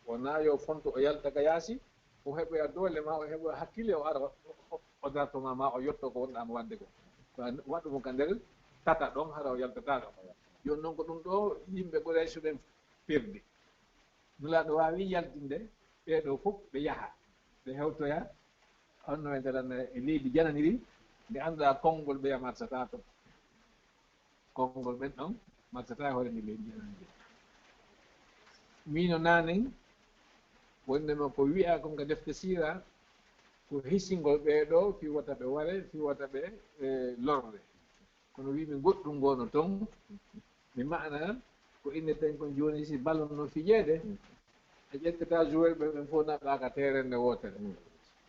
Wonaa yo fonto o yalta ka yaasi, o heɓoya doole ma, o heɓoya hakkille, o ara, o, o, o darto ma, ma o yotto ko wonɗaa mo waɗde ko. Ko a waɗu mo ka nder tata ɗon, hara o yaltataa ɗon. Jooni noon ko ɗum ɗo yimɓe Quraysh ɓen perdi. Nulaaɗo waawi yaltinde ɓee ɗoo fof, ɓe yaha, ɓe hewtoya, honno ɓe ndarana e leydi jananiri, nde anndaa konngol ɓeya marsataa ton. Konngol ɓen ɗon marsataa e hoore ndi leydi jananiri. Miino naanen, wonndema ko wi'aa kon ka defte siira, ko hisingol ɓee ɗoo, fii wota ɓe ware, fii wota ɓe, e, lorre. Kono wi'mi goɗɗum goono ton, mi ma'ana ko inneten kon jooni, si ballon no fijeede, a ƴettataa joueur ɓe ɓen fof naɓɓaa ka terrain nde wootere.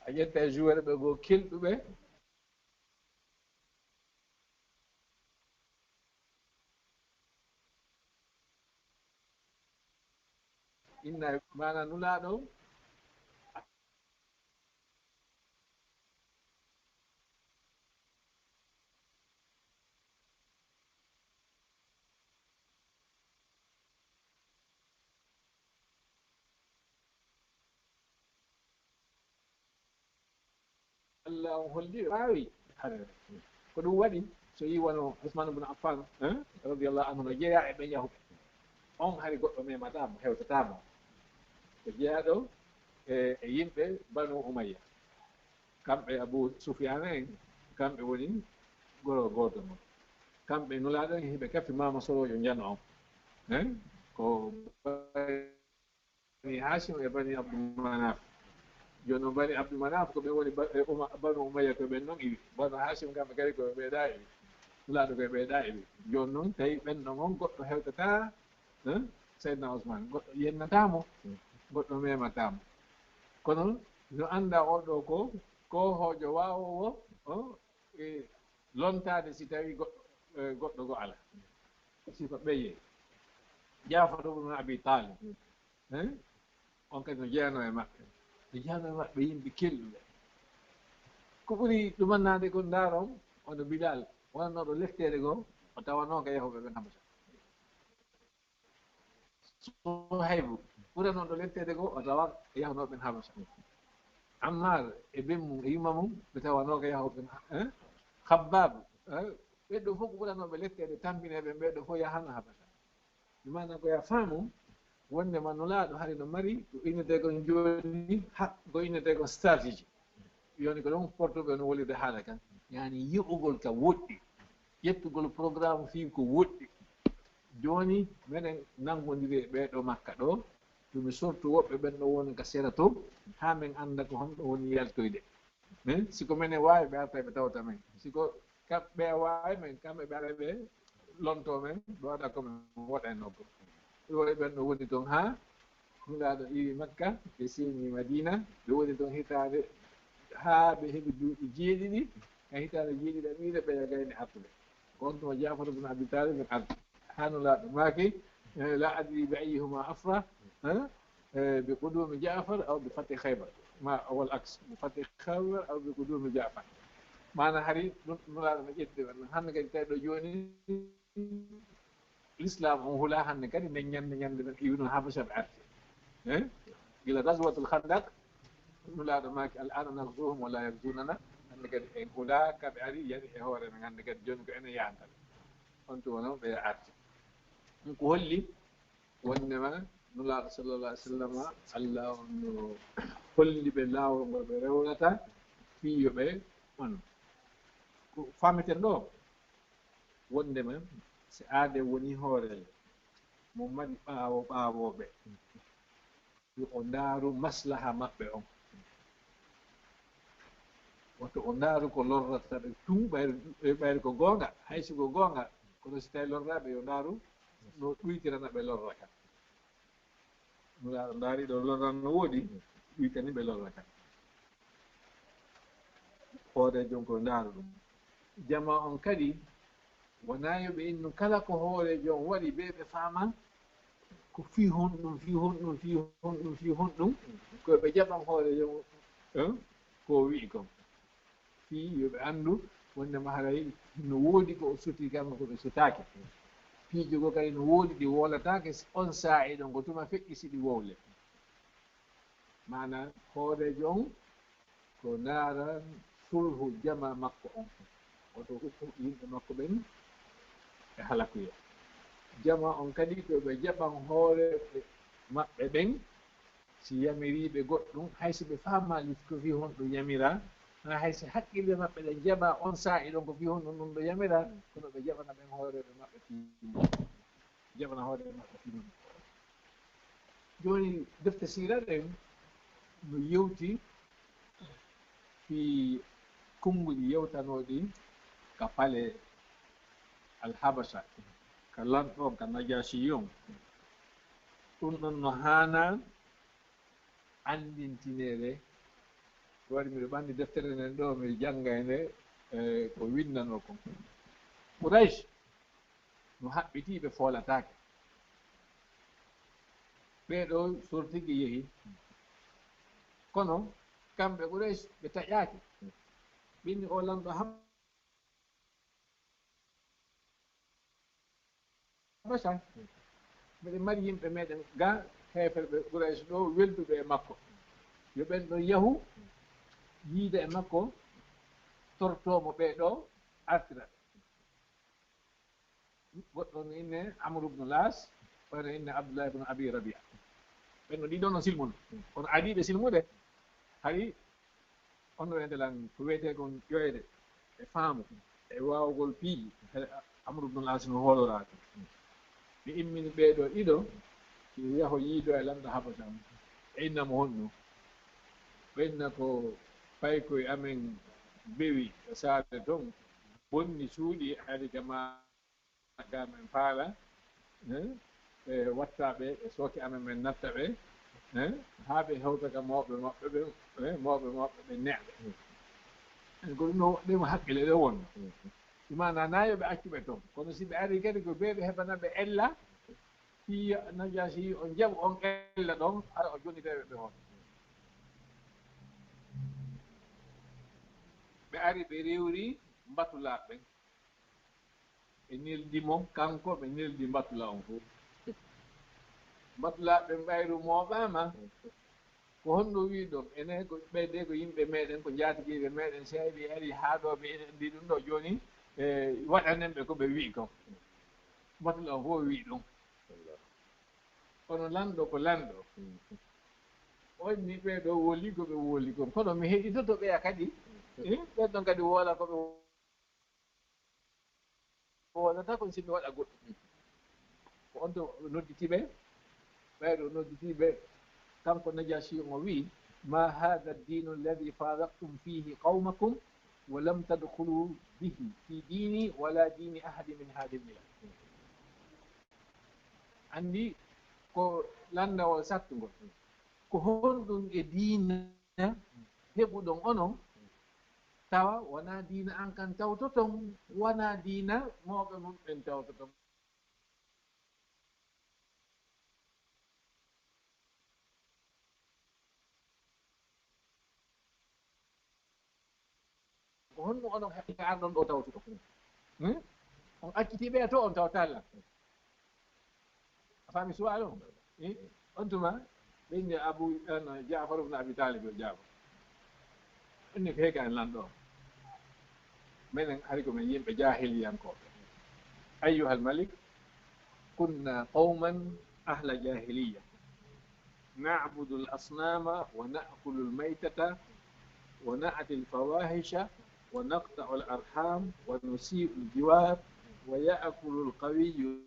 A ƴetta joueur ɓe goo kelɗuɓe. Inna maana Nulaaɗo. Allah on holli ɓe waawi. Ko ɗum waɗi, so yi wano Usman ibn Affan, eh, radiyallahu anhu, no jeyaa e ɓen yahuɓe. On hari goɗɗo memataa mo, hewtataa mo. Ko jeyaaɗo e, e yimɓe Banu Umayya. Kamɓe Abu Sufyaan en, kamɓe woni goro gooto mo. Kamɓe Nulaaɗo en, hiɓe kafi maama soroojo njano on. Eh? Ko Bani Hashim e Bani Abdul Manaf. Jooni noon Bani Abdul Manaf ko ɓe woni ba-, e Uma-, Banu Umayya, ko ɓen noon iwi. Banu Hashim kamɓe kadi ko ɓe ɗaa iwi. Nulaaɗo ko ɓe ɗaa iwi. Jooni noon tawi ɓen ɗon on goɗɗo hewtataa, eh, Seydina Usman. Goɗɗo yennataa mo, goɗɗo memataa mo. Kono no anndaa oo ɗoo ko, ko hoojo waawoowo, o, e, lontaade si tawii goɗɗo, e, goɗɗo go alaa. Sifa ɓeye. Jaafar ibn Abi Talib. Hein? On kadi no jeyanoo e maɓɓe. No jeyanoo e maɓɓe yimɓe kelɗuɓe. Ko ɓuri ɗumannaade ko ndaaron, ono Bilal, wonanooɗo letteede goo, o tawanooka yahooɓe ɓen Habasa. Suhaybu, ɓuranooɗo letteede goo, o tawa e yahnooɓe ɓen Habasa. Ammar e ben mum e yumma mum, ɓe tawanooka yahooɓe ɓen, eh? Khabbab, eh? Ɓeɗɗo fof ko ɓuranooɓe letteede, tampineeɓe ɓeɗɗo fof yahano Habasa. Ɗum maana ko ya faamu wonde ma Nulaaɗo hari no mari ko innetee kon jooni, ha, ko innetee kon stratégie. Yoni ko ɗon portuɓe no wolirde haala kan. Yani yi'ugol ka woɗɗi, ƴettugol programme fii ko woɗɗi. Jooni, meɗen nanngondiri e ɓee ɗo Makka ɗo, to mi sortu woɓɓe ɓen ɗo woni ka sera to, haa men annda ko honɗo woni yaltoyde. Eh, si ko menen waawi, ɓe arta ɓe tawta men. Si ko kamɓe waawi men, kamɓe ɓe ara ɓe lonto men, ɓe waɗa ko men waɗayno ko. Ɗum waɗi ɓen ɗo woni toon haa Nulaaɗo iwi Makka, ɓe seeni Madiina, ɓe woni toon hitaande, haa ɓe heɓi duuɓi jeeɗiɗi. Ka hitaande jeeɗiɗaɓiire ɓe yagayni artude. Ko on tuma Jaafar ibn Abi Talib en arti. Haa Nulaaɗo maaki, eh, "La adri bi ayyihima afrah, eh, eh, bi qudumi Jaafar aw bi fathi Khaybar." Ma, wal aks, bi fathi Khaybar aw bi qudumi Jaafar. Maana hari ɗum Nulaaɗo no ƴetti ɓen. Hannde kadi tawi ɗo jooni, Lislaam on hula hannde kadi nden ñande, ñande men iwno Habasha ɓe arti. Eh? Gila Ghazwatul Khandaq, Nulaaɗo maaki, "Al-ana naghzuhum wa la yaghzunana." Hannde kadi en hula ka ɓe ari, yani e hoore men hannde kadi, jooni ko enen yahanta ɓe. On tuma noon ɓe arti. Ɗum ko holli wondema Nulaaɗo sallallahu alaihi wasallam, Allah on no holli ɓe laawol ngol ɓe rewrata fii yo ɓe on. Ko faameten ɗo, wondema si aade woni hooreejo mo mari ɓaawo ɓaawooɓe, yo o ndaaru maslaha maɓɓe on. Woto o ndaaru ko lorrata ɓe tun, ɓayri, ɓayri ko goonga, hay si ko goonga, kono si tawi lorraaɓe yo ndaaru no ɗuytirana ɓe lorra kan. Nulaaɗo ndaari ɗo lorra no woodi, ɗuytani ɓe lorra kan. Hooreejo on ko ndaaru ɗum. Jamaa on kadi, wonaa yo ɓe innu kala ko hooreejo on waɗi, ɓe ɓe faama ko fii honɗum, fii honɗum, fii honɗum, fii honɗum, ko ɓe jaɓan hooreejo on, eh, ko o wi'i kon. Fii yo ɓe anndu wondema haray no woodi ko o suti kanko ko ɓe sutaaki. Piiji goo kadi no woodi ɗi wowlataake on saa'i ɗon, ko tuma feƴƴi si ɗi wowle. Maana hooreejo on ko ndaara sulhu jamaa makko on. Woto hukku yimɓe makko ɓen e halakuya. Jamaa on kadi ko ɓe jaɓan hooreeɓe maɓɓe ɓen, si yamiriiɓe goɗɗum, hay si ɓe faamaali ko fii honɗum yamiraa, haa hay si hakkille maɓɓe ɗen jaɓaa on saa'i ɗon ko fii honɗum ɗum ɗo yamiraa, kono ɓe jaɓana ɓen hooreeɓe maɓɓe fii, jaɓana hooreeɓe maɓɓe fii mum. Jooni, defte siira ɗen no yewti fii konnguɗi yewtanooɗi ka pale Alhabasa, ka lanɗo on, ka Najaasi on. Ɗum ɗon no haanaa anndintineede. Ko waɗi miɗo ɓanndi deftere nden ɗo, miɗo jannga e nde, e ko winndanoo kon. Quraysh no haɓɓitii, ɓe foolataake. Ɓee ɗo sortigi yehi. Kono kamɓe Quraysh ɓe taƴaaki. Ɓinni o lanɗo Habasa. Miɗen mari yimɓe meɗen ga heeferɓe Quraysh ɗo welduɓe e makko. Yo ɓen ɗon yahu yiida e makko, tortoo mo ɓee ɗo, artira ɓe. Goɗɗo no inne Amr ibn Las, wano inne Abdullah ibn Abi Rabia. Ɓen no ɗiɗo no silmuno. Kono adiiɓe silmude, hari on ɗo ende lan ko wiyetee kon ƴoyde e faamu e waawugol piiji. He Amr ibn Las no hooloraaki. Ɓe immini ɓee ɗo ɗiɗo, ki yaho yiido e lanɗo Habasa on. Ɓe inna mo honno? Ɓe inna ko paykoy amen bewi e saare ton, bonni suuɗi, ari kama ga men faala, eh, ɓe watta ɓe, ɓe sooke amen men natta ɓe, eh, haa ɓe hewta ka mawɓe maɓɓe ɓe, eh, mawɓe maɓɓe ɓe neɗɗo. En ko ɗum ɗo waɗi mo hakkille ɗo wonno. Ɗum maana na yo ɓe accu ɓe ton. Kono si ɓe ari kadi ko ɓe ɓe heɓana ɓe ella, Fii Najaasi, on jaɓu on ella ɗon, ara o jonnita ɓe hoore. Ɓe ari ɓe rewri mbatulaaɓe ɓen. Ɓe neldi mo, kanko, ɓe neldi mbatulaa on fof. Mbatulaaɓe ɓen ɓayru mooɓaama. Ko honno wi'i ɗum? Enen ko ɓe de ko yimɓe meɗen, ko njaatigiiɓe meɗen, sey ɓe ari haa ɗo, ɓe enen mbi'i ɗum ɗo jooni, e, waɗanen ɓe ko ɓe wi'i kon. Mbatulaa on fof wi'i ɗum. Kono lanɗo ko lanɗo. On ni ɓee ɗo woli ko ɓe woli kon. Kono mi heɗitoto ɓeya kadi. Eh, ɓen ɗon kadi wola ko ɓe wolata kon si mi waɗa goɗɗum. Ko on to nodditi ɓe, ɓayɗo nodditi ɓe, kanko Najaasi on o wi'i, "Ma hadha ad-dinu alladhi faraqtum fihi qawmakum wa lam tadkhulu bihi fi dini wala dini ahadin min hadhihi al-bilad." Anndi ko lanndawol sattungol. Ko honɗum e diina heɓuɗon onon, tawa wonaa diina an kan tawtoton, wonaa diina mawɓe mon ɓen tawtoton? Ko honno onon hakkille arɗon ɗo tawtuɗo? Hmm? On acciti ɓe to on tawta Allah. A faami suwaal on? Eh? On tuma, ɓe inni Abu, an, Ja'far ibn Abi Talib yo jaabo. Inni ko heega en lanɗo. Menen hari ko men yimɓe jaahiliyankooɓe. Ayyuhal malik, kunna qawman ahla jahiliya. نعبد الأصنام ونأكل الميتة ونأتي الفواحش ونقطع الأرحام ونسيء الجوار ويأكل القوي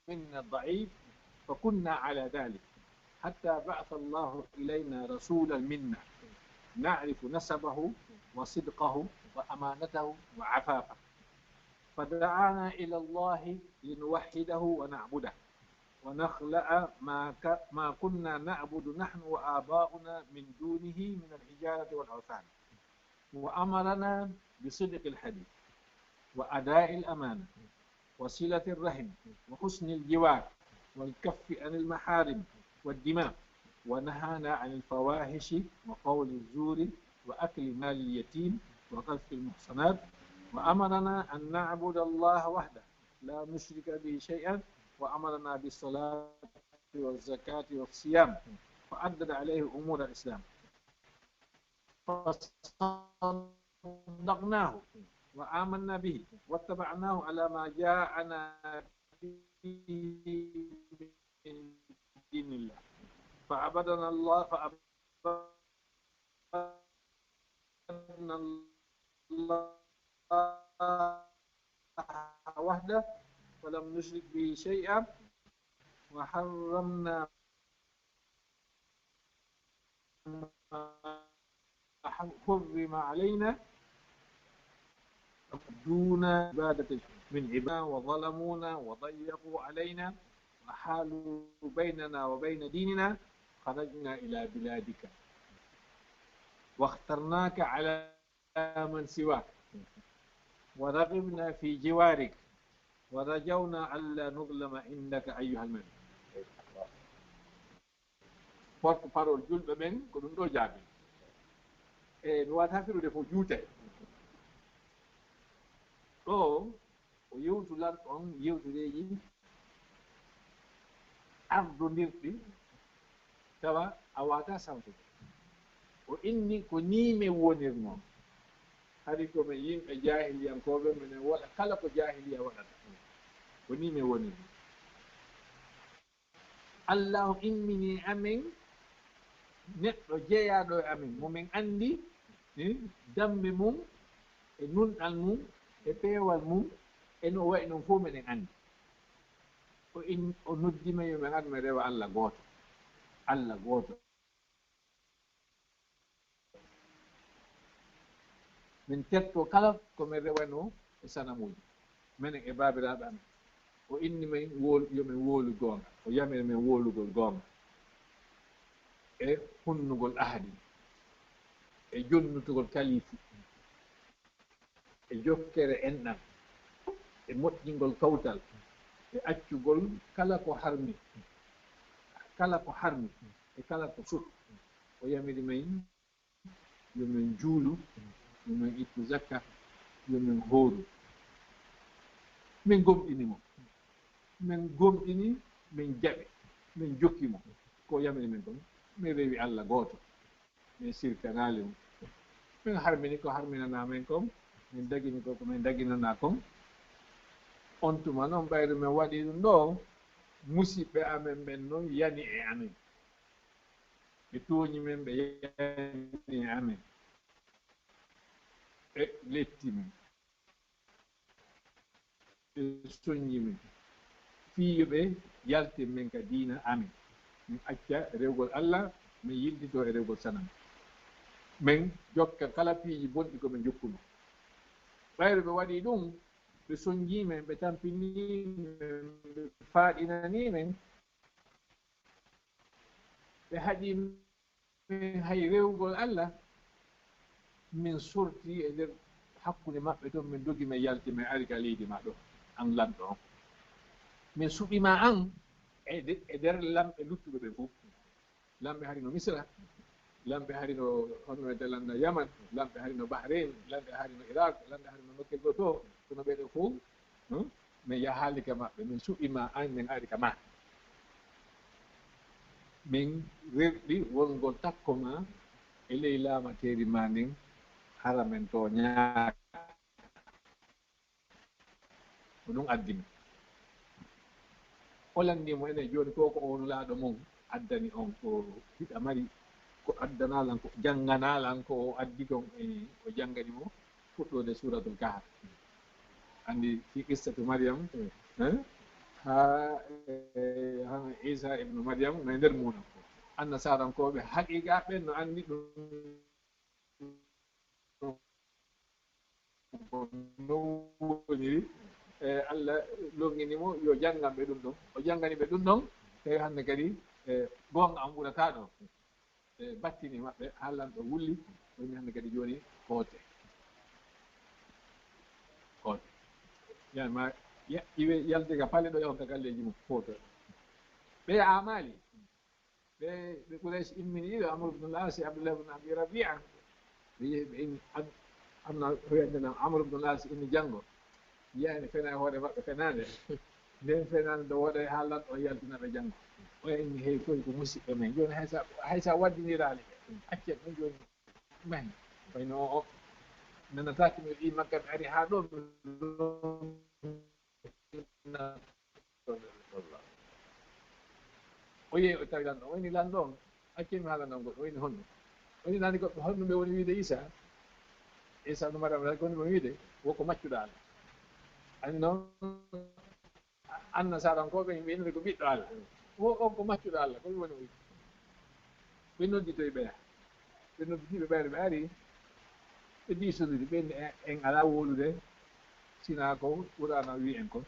منا الضعيف فكنا على ذلك حتى بعث الله إلينا رسولا منا نعرف نسبه وصدقه وأمانته وعفافه فدعانا إلى الله لنوحده ونعبده ونخلع ما ك-، ما كنا نعبد نحن وآباؤنا من دونه من الحجارة والأوثان. وأمرنا بصدق الحديث وأداء الأمانة وصلة الرحم وحسن الجوار والكف عن المحارم والدماء، ونهانا عن الفواحش وقول الزور وأكل مال اليتيم وقذف المحصنات، وأمرنا أن نعبد الله وحده لا نشرك به شيئا، وأمرنا بالصلاة والزكاة والصيام، فعدد عليه أمور الإسلام. فصدقناه وآمنا به واتبعناه على ما جاءنا به من دين الله. فعبدنا الله، فعبدنا الله وحده ولم نشرك به شيئا، وحرمنا ما حرم علينا دون عبادة من عبادنا، وظلمونا وضيقوا علينا وحالوا بيننا وبين ديننا، خرجنا إلى بلادك واخترناك على من سواك ورغبنا في جوارك ورجونا ألا نظلم عندك أيها الملك. Porte parole julɓe ɓen ko ɗum ɗo jaabi. E mi wata firude ko juutay. Ɗo o yewtu lan on yewtureeji ardondirɗi, tawa a wata sampude. O inni ko ni men wonirno. Hari ko men yimɓe jaahiliyankooɓe, menen waɗa kala ko jaahiliya waɗata. Ko ni men wonirno. Allahu immini amen neɗɗo jeyaaɗo e amen, mo men anndi, eh, dammbe mum, e nunɗal mum, e peewal mum, e no wayi non fof meɗen anndi. O in-, o noddi men yo men ar men rewa Allah gooto. Allah gooto. Min tettoo kala ko min rewanoo e sanamuuji, menen e baabiraaɓe amen. O inni men wol-, yo min wowlu goonga. O yamiri men wowlugol goonga e hunnugol ahadi, e jonnutugol kaliifu, e jokkere enɗan, e moƴƴingol kawtal, e accugol kala ko harmi, kala ko harmi e kala ko sut. O yamiri men yo men juulu, yo men ittu zakka, yo men hooru. Min gomɗini mo. Min gomɗini, min jaɓi, min jokki mo. Ko o yamiri min kon, min rewi Allah gooto. Min sirkanaali mo. Min harmini ko harminanaa men kon, min dagini ko ko min daginanaa kon. On tuma non, ɓayri min waɗii ɗum ɗoo, musiɓɓe amen ɓen non yani e amen. Ɓe tooñi men, ɓe yani e amen. Ɓe letti men. Ɓe soññi min fii yo ɓe yaltin min ka diina amen. Min acca rewgol Allah, min yiltitoo e rewgol sanam. Min jokka kala piiji bonɗi ko min jokkunoo. Ɓayri ɓe waɗii ɗum, ɓe soññii men, ɓe tampinii men, ɓe faaɗinanii men, ɓe haɗii min hay rewgol Allah, min sortii e nder hakkunde maɓɓe ton, min dogi, min yalti, min ari ka leydi maa ɗoo, an lanɗo on. Min suɓii ma an e de-, e nder lamɓe luttuɓe ɓen fof. Lamɓe hari no Misra, lamɓe hari no, honno wiyetee, lanɗo Yaman, lamɓe hari no Bahrain, lamɓe hari no Iraq, lamɓe hari no nokkel goo too, kono ɓee ɗoo fof, hmm, min yahaali ka maɓɓe, min suɓii ma an, min ari ka maa. Min rerɗi wongol takko maa e ley laamateeri maa ndin, hara min tooñaaka. Ko ɗum addi mi. O lanndii mo, enen jooni ko, ko o Nulaaɗo mon addani on, ko hiɗa mari ko addanaa lan, ko jannganaa lan ko o addi kon, e o janngani mo fuɗɗoode Suuratul Kahf. Anndi fi qissatu Maryam, eh, haa, eh, haa Iisa ibnu Maryam no e nder muuɗum. Annasarankooɓe haqiiqa ɓen no anndi ɗum. Ko non woniri, e, Allah longini mo yo janngan ɓe ɗum ɗon. O janngani ɓe ɗum ɗon, tawi hannde kadi, e, goonga on ɓurataa ɗon. E, battini maɓɓe, haa lanɗo wulli, o inni hannde kadi jooni hoote. Hoote. Yan ma, ya-, iwe yalde ka pale ɗo, yawta galleeji mum, hooto. Ɓe amaali. Ɓe, ɓe Quraysh immini ɗiɗo, Amr ibn al-As e Abdullah ibn Abi Rabi'a. Ɓe yehi, ɓe inni, an-, anna, hoyande nam, Amr ibn al-As inni janngo. Yiya ene fena e hoore maɓɓe fenaande. Nden fenaande ɗo waɗay haa lanɗo o yaltina ɓe janngo. Oya inni, hey, koy ko musiɓɓe men. Jooni hay sa, hay sa waddiniraali ɓe. Accen ɗum jooni. Men. Koy no o, o nanataake mi ɗi Makka mi ari haa ɗo. O yehi, o tawi lanɗo, o inni, "Lanɗo on, accee mi haalan on goɗɗo." O inni, "Honno?" O inni, "Nani goɗɗo, honno ɓe woni wiide Iisa?" Iisa no Maryam, ko honno ɓe wiide? Wo ko maccuɗo Allah. Ani noon, Annasaarankooɓe, yimɓe innde ko ɓiɗɗo Allah. Wo on ko maccuɗo Allah, ko ɗum woni o wiide. Ɓe nodditoyi ɓeya. Ɓe nodditi ɓe ɓayri, ɓe ari, ɓe diisondiri, ɓe inni, "En, en alaa wowlude, sinaa ko Qur'aana o wi'i en kon."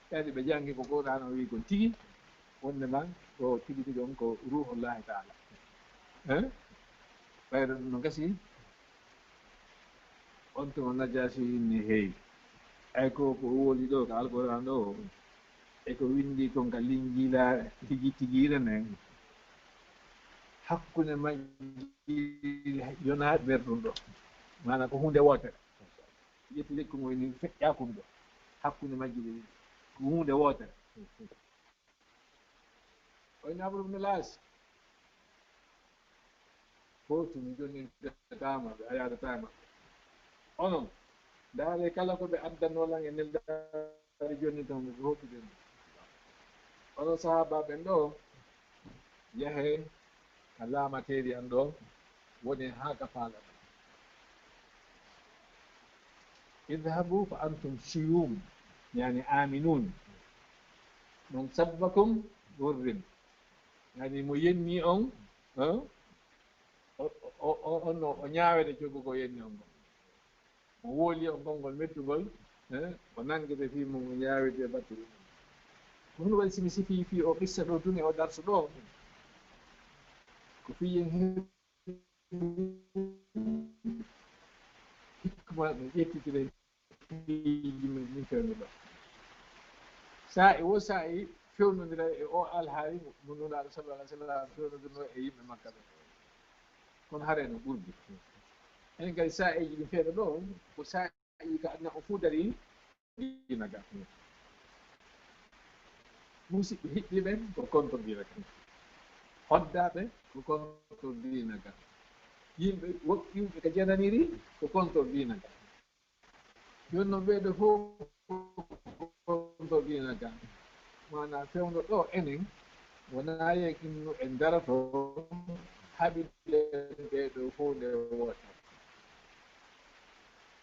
Ɓe ari, ɓe janngi ko Qur'aana o wi'i kon tigi, wonndema ko tigi tigi on ko Ruuhullaahi Taala. Eh? Ɓayri ɗum no gasi, on tuma Najaasi inni, "Hey, ay ko, ko o wowli ɗo ka Alqur'aana ɗo, e ko winndi kon ka Linjiila tigi tigiire nden, hakkunde majji yonaa nder ɗum ɗo." Maanaam ko huunde wootere. Ƴetti lekki mo ni feƴƴaa kon ɗo. Hakkunde majji ɗi ko huunde wootere. O inni Amru ibn al-As, "Footu mi jonnintataama ɓe, a yaadataama ɓe. Onon, ndaaree kala ko ɓe addanoo lan e neldaare jonnintan mo, ɓe hokkude mo. Onon sahaabaaɓe ɓen ɗo, yahee ka laamateeri an ɗo, wonee haa ka faalaɗon. Idhabu fa antum suyum, yani aminun. Man sabbakum hurrim." Yani mo yenni on, eh, o, o, o, on no, o ñaawete coggu ko yenni on kon. Mo wowli on konngol mettungol, eh, o nanngete fii mum, o ñaawete battu. Ko ɗum waɗi si mi sifii fii o qissa ɗo tun e o darsu ɗo, ko fii en he-, hikma no ƴettitire piiji men ɗin fewndo ɗo. Saa'i wo saa'i fewnondira e o alhaali mo Nulaaɗo sallallahu alaihi wasallam fewnondirno e yimɓe Makka ɓe. Kono haray no ɓurdi. En kadi saa'iiji ɗi feeɗa ɗo, ko saa'i ka neɗɗo fuu dari diina ga. Musidɓe hiɓɓiiɓe ko contre diina ga. Hoddaaɓe ko contre diina ga. Yimɓe woɗɗiiɓe ka jananiri ko contre diina ga. Jooni noon ɓeeɗo fof ko contre diina ga. Maanaa fewndo ɗo enen wonaa yekinno en daroto haɓiden ɓeeɗo fof nde wootere.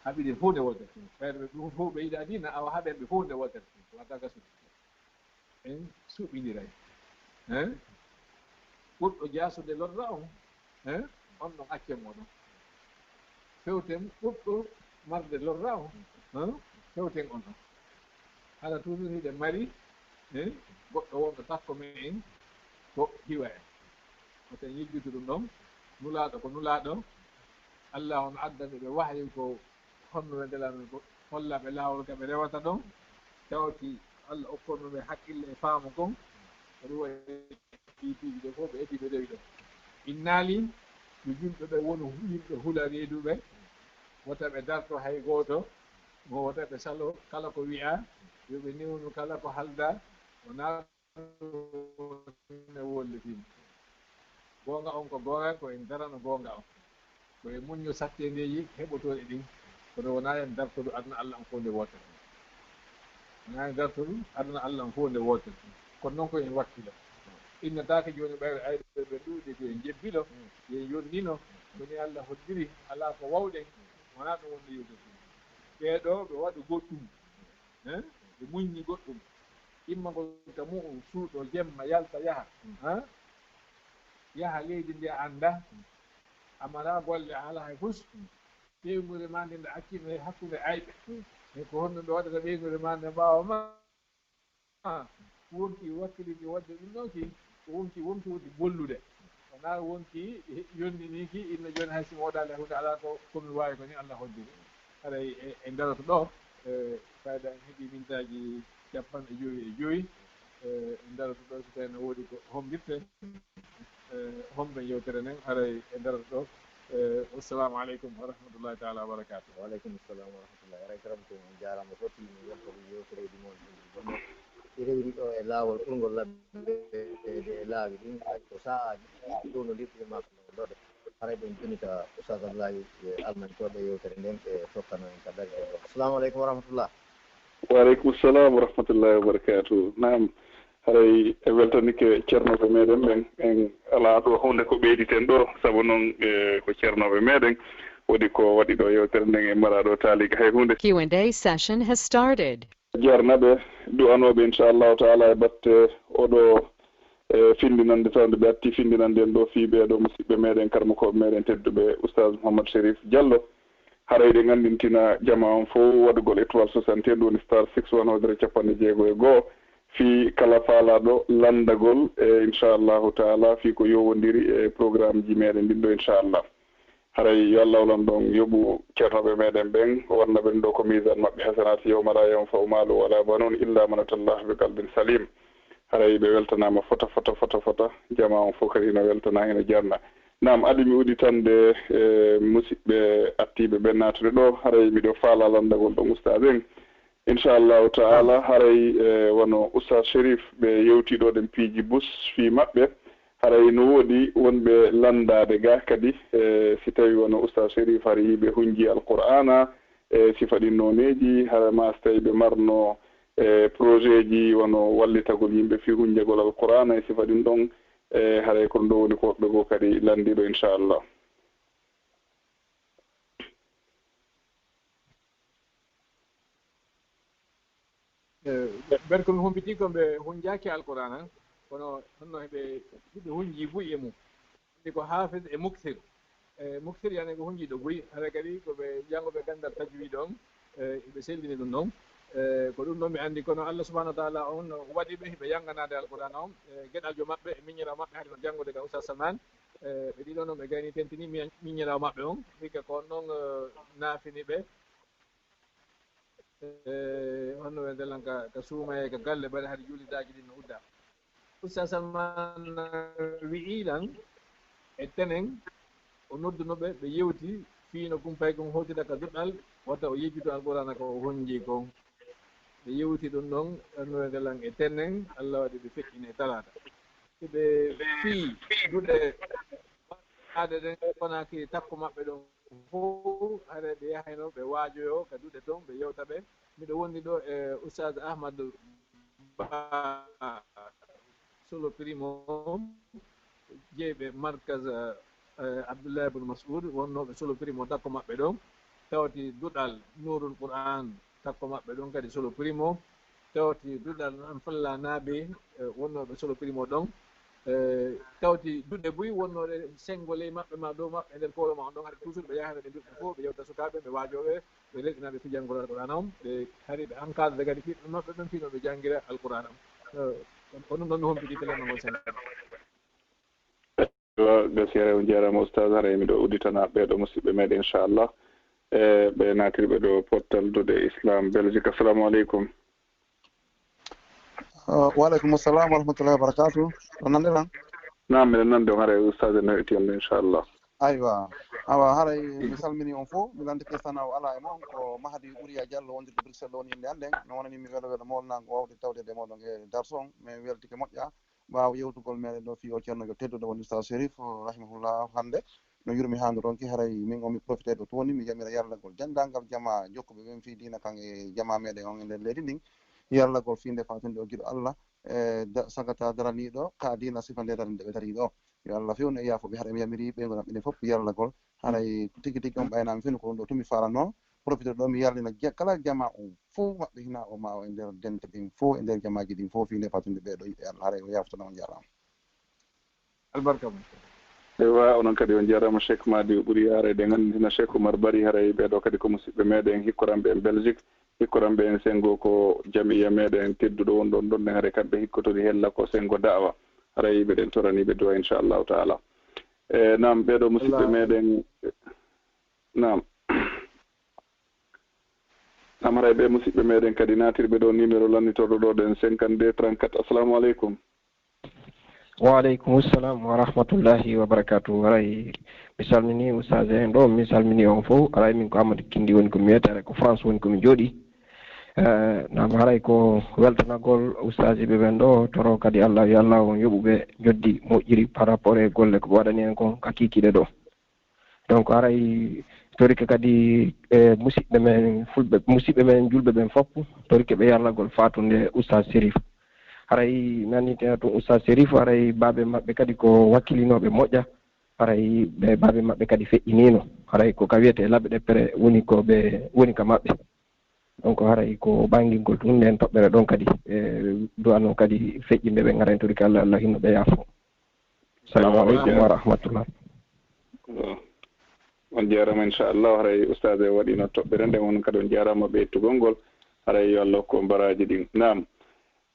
Haɓiden fof nde wootere. Ɓeeɗo ɓe ɗum fof ɓe yiɗaa diina awa haɓen ɓe fof nde wootere. Wata gasude. En suɓindiray. Hein? Ɓurɗo jaasude lorra on, hein? On ɗon accen mo ɗon. Fewten ɓurɗo marde lorra on, hein? Fewten on ɗon. Hara toujours hiɗen mari, hein? Goɗɗo wonɗo takko men en ko hiwa en. Wata en yejjitu ɗum ɗon. Nulaaɗo ko nulaaɗo. Allah on addani ɓe wahyu ko honno ɓe ndelanoo ko holla ɓe laawol ka ɓe rewata ɗon. Tawti Allah okkorno ɓe hakkille e faamu kon. Ko ɗum waɗi piiji ɗo fof ɓe eti ɓe rewi ɗo. Innaali yo julɓe ɓe wonu yimɓe hula reeduɓe. Wota ɓe darto hay gooto. Mo wota ɓe salo kala ko wi'aa. Yo ɓe newnu kala ko haldaa. Wonaa ne wollitini. Goonga on ko goonga, ko en darano goonga on. Ko e muñño satteendeeji heɓotooɗi ɗin, kono wonaa en dartodu aduna Allah on fof nde wootere. Wonaa en dartodu aduna Allah on fof nde wootere. Kono noon ko en wakkilo. Innataake jooni ɓayre ayɓe ɓe ɗuuɗi ko en jebbilo, yo en yonnino, ko ni Allah hoddiri, alaa ko wawɗen, wonaa ɗum wonde yewtude. Ɓee ɗoo ɓe waɗu goɗɗum, hein? Ɓe muññi goɗɗum. Immagol ka mu'un, suuɗo, jemma, yalta, yaha. Ha? Yaha leydi ndi a anndaa. A maraa golle, a alaa hay fus. Ɓeynguure maa nde nde accino e hakkunde ayɓe. E ko honno ɓe waɗata ɓeynguure maa nde ɓaawo ma? Wonki wakkilinde waɗde ɗum ɗon ki, ko wonki, wonki woni gollude. Wonaa wonki yondinii ki, inna jooni hay si mi waɗaali e huunde alaa ko, ko mi waawi ko ni Allah hoddiri. Haray e, e daroto ɗo, e, fayda en heɓii mintaaji capanɗe jowi e jowi, e, en daroto ɗo so tawii no woodi ko hommbirte, e, homben yewtere nden, haray e daroto ɗo. E, wassalamu aleykum wa rahmatullahi taala wa barakatuh. Wa aleykum salam wa rahmatullahi. Haray karam ko on jaaraama fotti min weltori yewtereeji mon ɗi rewiri ɗo e laawol ɓurngol labbeede e laawi ɗin, hay ko sa'aaji ɗuuɗondirɗi e makko. Haray ɓe jonnita Oustaz Abdoulaye e almañtooɓe yewtere nden, ɓe tokkano en ka darde ɗo. Assalamu aleykum wa rahmatullah. Wa aleykum salam wa rahmatullahi wa barakatuh. Naam, haray e weltanike ceernooɓe meɗen ɓen, en alaa ɗo huunde ko ɓeyditen ɗo, sabu noon, e, ko ceernooɓe meɗen, woodi ko waɗi ɗo yewtere nden, en mara ɗo taaliga hay huunde. Q and A session has started. Jarna ɓe du'anooɓe, inchallahu taala, e batte oɗo, e, findinande, tawde ɓe atti findinande en ɗo fii ɓee ɗo musiɓɓe meɗen, karmakooɓe meɗen tedduɓe, Oustaz Mouhammad Chérif Diallo. Haray ɗe nganndintina jamaa on fof waɗugol étoile soixante et un, ɗum woni star six one, hoodere capanɗe jeego e go'o, fii kala faalaaɗo lanndagol, e, inchallahu taala, fii ko yowondiri e programme ji meɗen ɗin ɗo, inchallah. Haray yo Allah wolan ɗon yoɓu ceernooɓe meɗen ɓen, o waɗana ɓen ɗo ko miisaan maɓɓe hasanaati, yawma laa yanfa'u maalun wa laa banuuna illaa man ataa Llaaha bi qalbin saliim. Haray ɓe weltanaama fota, fota, fota, fota. Jamaa on fof kadi hino weltanaa, hino jarna. Naam, adi mi udditande, e, musiɓɓe attiiɓe ɓen naatude ɗo. Haray miɗo faalaa lanndagol ɗon ustaas en. Inchallahu taala, haray, e, wano Oustaz Chérif, ɓe yewti ɗo ɗen piiji bus fii maɓɓe. Haray no woodi wonɓe lanndaade ga kadi, e, si tawii wano Oustaz Chérif hari hiɓe hunji Alqur'aana, e, sifa ɗin nooneeji, hara maa si tawii ɓe marno, e, projet ji wano wallitagol yimɓe fii hunjagol Alqur'aana e sifa ɗin ɗon, e, haray ko ɗum ɗo woni ko woɓɓe goo kadi lanndiiɗo, inchallah. E, ɓe-, ɓen ko mi humpitii ko ɓe hunjaaki Alqur'aana, kono honno heɓe, hiɓe hunji buy e mum. Andi ko hafiz e mukthir. E, mukthir yani ko hunjiiɗo buy, hara kadi ko ɓe jannguɓe ganndal tajwiid on, e, ɓe sellini ɗum ɗon. E, ko ɗum ɗon mi andi, kono Allah subhanahu wa taala on waɗi ɓe hiɓe yannganaade Alqur'aana on, e, geɗaljo maɓɓe, e miñiraawo maɓɓe, haɗi no janngude ka Oustaz Salman. E, ɓe ɗiɗo noon ɓe gayni tentini mi-, miñiraawo maɓɓe on, hikka ko on ɗon, e, naafini ɓe. e, honno wiyetee lan ka, ka suumayee, ka galle, bare hari juulirdeeji ɗin no udda. Oustaz Salman wi'i lan e tenen, o nodduno ɓe, ɓe yewti fii no kumpay kon hotida ka duɗal, wata o yejjito Alqur'aana ko o honji kon. Ɓe yewti ɗun ɗon, honno wiyetee lan e tenen, Alla waɗi ɓe feƴƴini e talaata. Hiɓe fii duɗe waɗaade ɗen, kono ki takko maɓɓe ɗon fow, hare ɓe yahayno, ɓe waajoyoo ka duɗe ton, ɓe yewta ɓe. Miɗo wondi ɗoo e Oustaz Ahmad Ba Solo Primo, jeyɓe Markaz, eh, Abdullah ibn Mas'ud, wonnooɓe Solo Primo takko maɓɓe ɗon, tawti duɗal Nurul Qur'an takko maɓɓe ɗon kadi Solo Primo, tawti duɗal Anfalla Naabe, eh, wonnooɓe Solo Primo ɗon, eh, tawti duɗe buy wonnooɗe senngo ley maɓɓe maa dow maɓɓe e nder koolo maa on ɗon, hade toujours ɓe yahata ɓe duɗe fof, ɓe yewta sukaaɓe, ɓe waajooɓe, ɓe rewɗinaaɓe fii janngol Alqur'aana on, ɓe hari ɓe encadre kadi ɓiɓɓe maɓɓe ɓen fii no ɓe janngira Alqur'aana on. Eh, ko ɗum ɗon mi humpiti tele ngol sen. Eywa, gasi haray on jaaraama Oustaz, haray miɗo udditana ɓee ɗoo musiɓɓe meɗen inchallah. E ɓe naatirɓe ɗoo pottal duɗe Islam Belgique. Assalamu aleykum. Uh, wa aleykum assalam wa rahmatullahi wa barakatuh. On nanndi lan? Naam, miɗen nanndi on, haray Oustaz en heɗiti on inchallah. Aywa. Awa, haray mi salmini on fof, mi lanndike sana o alaa e mon, ko Mahdi Ɓuriya Diallo wondirde Bruxelles ɗo woni innde an ɗen. Mi wonanii mi welo welo moolnaango waawde tawde e mooɗon e darso on, mi weltike moƴƴa. Ɓaawo yewtugol meɗen ɗo fii o ceerno jo tedduɗo woni Oustaz Chérif, rahimahullah, hannde no yurmi haa no ronki, haray min o mi profité ɗo toon, mi yamira yarlagol denndaangal jamaa jokkuɓe ɓen fii diina kan e jamaa meɗen on e nder leydi ndin, yarlagol fii nde fatunde o giɗo Allah, e da-, sagata daraniiɗo ka diina sifa nde darinde ɓe darii ɗo. Yo Allah fewnu e yaafo ɓe, haray mi yamiri ɓe ngonam ɓe fof yarlagol, haray tigi tigi on ɓaynaami fewnu ko ɗum ɗo tumi faalano, profité ɗo mi yarlina ja-, kala jamaa on fof maɓɓe hina o ma o e nder dente ɗin fof, e nder jamaaji ɗin fof, fii nde fatunde ɓee ɗo yiɓe Allah, haray o yaafotana on, jaaraama. Albarka mum. Eywa, onon kadi on jaaraama Cheikh Madi o ɓuri yaare ɗen anndina Cheikh Oumar Bari, haray ɓee ɗo kadi ko musiɓɓe meɗen hikkoranɓe en Belgique, hikkoranɓe en senngo ko jamiya meɗen tedduɗo wonɗo on ɗon, haray kamɓe hikkotori hella ko senngo da'wa, haray ɓeɗen toraniɓe du'a inchallahu taala. E, naam, ɓee ɗo musiɓɓe meɗen, naam. Naam, haray ɓee musiɓɓe meɗen kadi naatirɓe ɗo numéro lannitorɗo ɗo ɗen cinquante-deux trente-quatre. Assalamu aleykum. Wa aleykum salam wa rahmatullahi wa barakatuh. Haray mi salmini ustaaji en ɗo, mi salmini on fof. Haray min ko Amadou Kindi woni ko mi wiyetee, haray ko France woni ko mi jooɗi. Eh, naam, haray ko weltanagol ustaaji ɓe ɓen ɗo, toro kadi Allah, yo Allah on yoɓu ɓe njoddi moƴƴiri par rapport e golle ko ɓe waɗani en kon ka kiikiiɗe ɗo. Donc, haray torike kadi e musiɓɓe men fulɓe, musiɓɓe men julɓe ɓen fof, torike ɓe yarlagol fatunde Oustaz Chérif. Haray mi annditino tun Oustaz Chérif, haray baabe maɓɓe kadi ko wakkilinooɓe moƴƴa, haray ɓe baabe maɓɓe kadi feƴƴiniino. Haray ko ka wiyetee laɓe ɗeppere woni ko ɓe woni ka maɓɓe. Donc, haray ko ɓangingol tun nden toɓɓere ɗon kadi, e du'ano kadi feƴƴinde ɓe, ngaray torike Allah, Allah hinno ɓe yaafo. Salamu aleykum wa rahmatullah. On jaaraama, inchallah, haray ustaaz e waɗino toɓɓere nden, on kadi on jaaraama ɓe ettugol ngol. Haray yo Allah hokku on baraaji ɗin. Naam.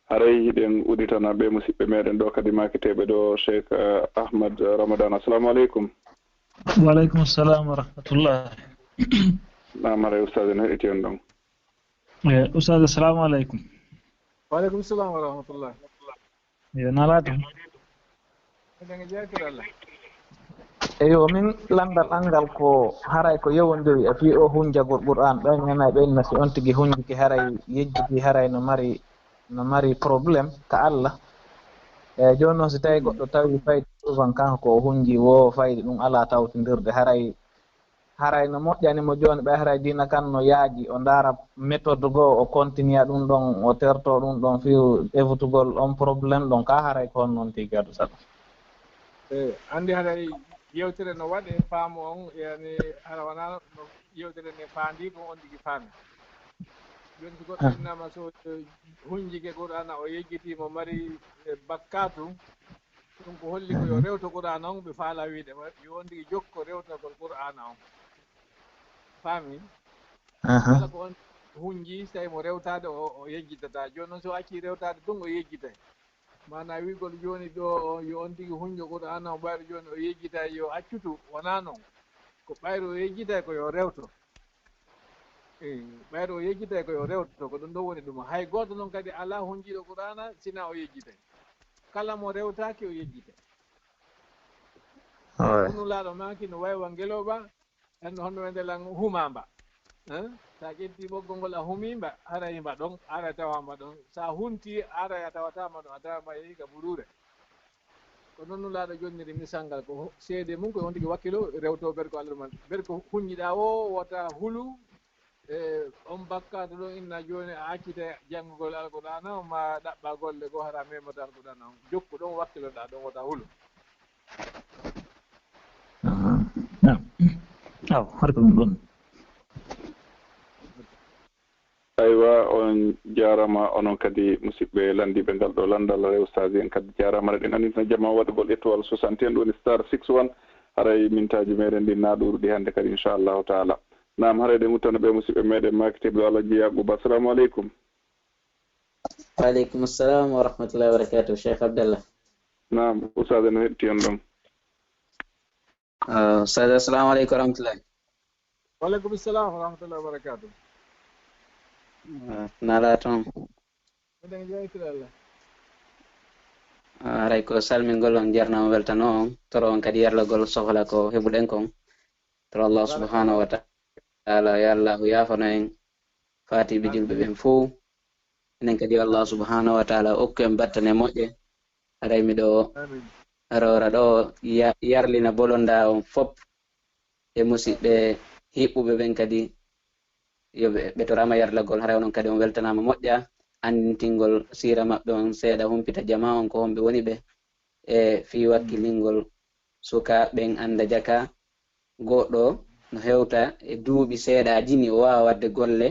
Haray hiɗen udditana ɓe musiɓɓe meɗen ɗo kadi maaketeeɓe ɗo, Cheikh, eh, Ahmad Ramadan. Assalamu aleykum. Wa aleykum salam wa rahmatullah. Naam, haray ustaaz en heɗiti on ɗon. Eh, ustaaz, assalamu aleykum. Wa aleykum salam wa rahmatullah. Yo, nalaa toon. Eɗen e jeetira Allah. Eyo, min lanndal an ngal ko haray ko yowondiri e fii o hunjagol Qur'aan, ɓen nana ɓen na si on tigi hunjike haray yejjiti haray no mari, no mari problème ka Allah. E jooni noon si tawi goɗɗo tawi fayde souvent kanko ko o hunji wo fayde ɗum alaa tawtindirde haray haray no moƴƴani mo jooni, ɓay haray diina kan no yaaji, o ndaara méthode goo, o continue ɗum ɗon, o terto ɗum ɗon fii evutugol on problème ɗon, ka haray ko on noon tigi adu sala. E, anndi haray yewtere no waɗe faamu on, yani hara wonaa no yewtere nde faandi ko on tigi faami. Jooni si goɗɗo innama so hunjike Qur'aana o yejjiti mo mari, e, bakkaatu, ɗum ko holli ko yo rewto Qur'aana on, ɓe faala wiide, yo on tigi jokko rewtagol Qur'aana on. Faami? Aha. Kala ko on hunji, so tawi mo rewtaade, o, o yejjitataa. Jooni noon, so o accii rewtaade tun, o yejjitay. Maanaa wi'gol jooni ɗo, o, yo on tigi hunjo Qur'aana on, ɓayro jooni o yejjitay, yo accutu, wonaa noon. Ko ɓayro o yejjitay, ko yo rewto. Eh, ɓayde o yejjitay ko yo rewto, ko ɗum ɗo woni ɗum. Hay gooto noon kadi alaa hunjiiɗo Qur'aana sina o yejjitay. Kala mo rewtaaki o yejjitay. Nulaaɗo maaki no waywa ngelooba, en honno wende lan humaamba. Eh? Sa ƴetti ɓoggol ngol a humiimba, haray mba ɗon, haray tawa mba ɗon. Sa hunti, haray a tawata mba ɗon, a tawa mba yehi ka buruure. Ko noon Nulaaɗo jonniri misal ngal, ko seede mum ko on tigi wakkilo rewto berko Allah man. Berko huññiɗaa o wota hulu, e on bakkaatu ɗon inna jooni a accita janngugol Alqur'aana ma ɗaɓɓa golle goo hara memata Alqur'aana on. Jokku ɗon wakkiloɗaa ɗon wota hulu. Aw, har ko ɗum ɗon. Aywa, on jaarama onon kadi musidɓe landiɓe ngal ɗo landal, haray ustaaji en kadi jaarama. Haray ɗen annditana jamaa waɗugol étoile soixante et un ɗum woni star six one. Haray mintaaji meɗen ɗin na ɗuuɗuɗi hannde kadi inchallahu taala. Naam, haray ɗen uttana ɓe musidɓe meɗen maakiteeɓe ɗo Alhaji Yaquba. Assalamu aleykum. Wa aleykum assalam wa rahmatullahi wa barakatuh, Cheikh Abdallah. Naam, ustaaji no heɗti on ɗon. Ustaaji, assalamu aleykum wa rahmatullahi. Wa aleykum assalam wa rahmatullahi wa barakatuh. Nala toon. Miɗen jeytira Allah. Haray ko salmingol on, jarnama weltano on, toro on kadi yarlagol sohla ko heɓuɗen kon. Toro Allah subhanahu wa ta'ala yo Allah yaafano en, faatiɓe julɓe ɓen fow. Enen kadi yo Allah subhanahu wa ta'ala okku en battane moƴƴe. Haray miɗo arora ɗo yarlina bolonda on fop e musiɓɓe hiɓɓuɓe ɓen kadi yo ɓe ɓe torama yarlagol. Haray onon kadi on weltanama moƴƴa anndintingol siira maɓɓe on seeɗa, humpita jama on ko homɓe woni ɓe, e fii wakkilingol suka ɓen annda jaka goɗɗo no hewta e duuɓi seeɗaaji ni o waawa waɗde golle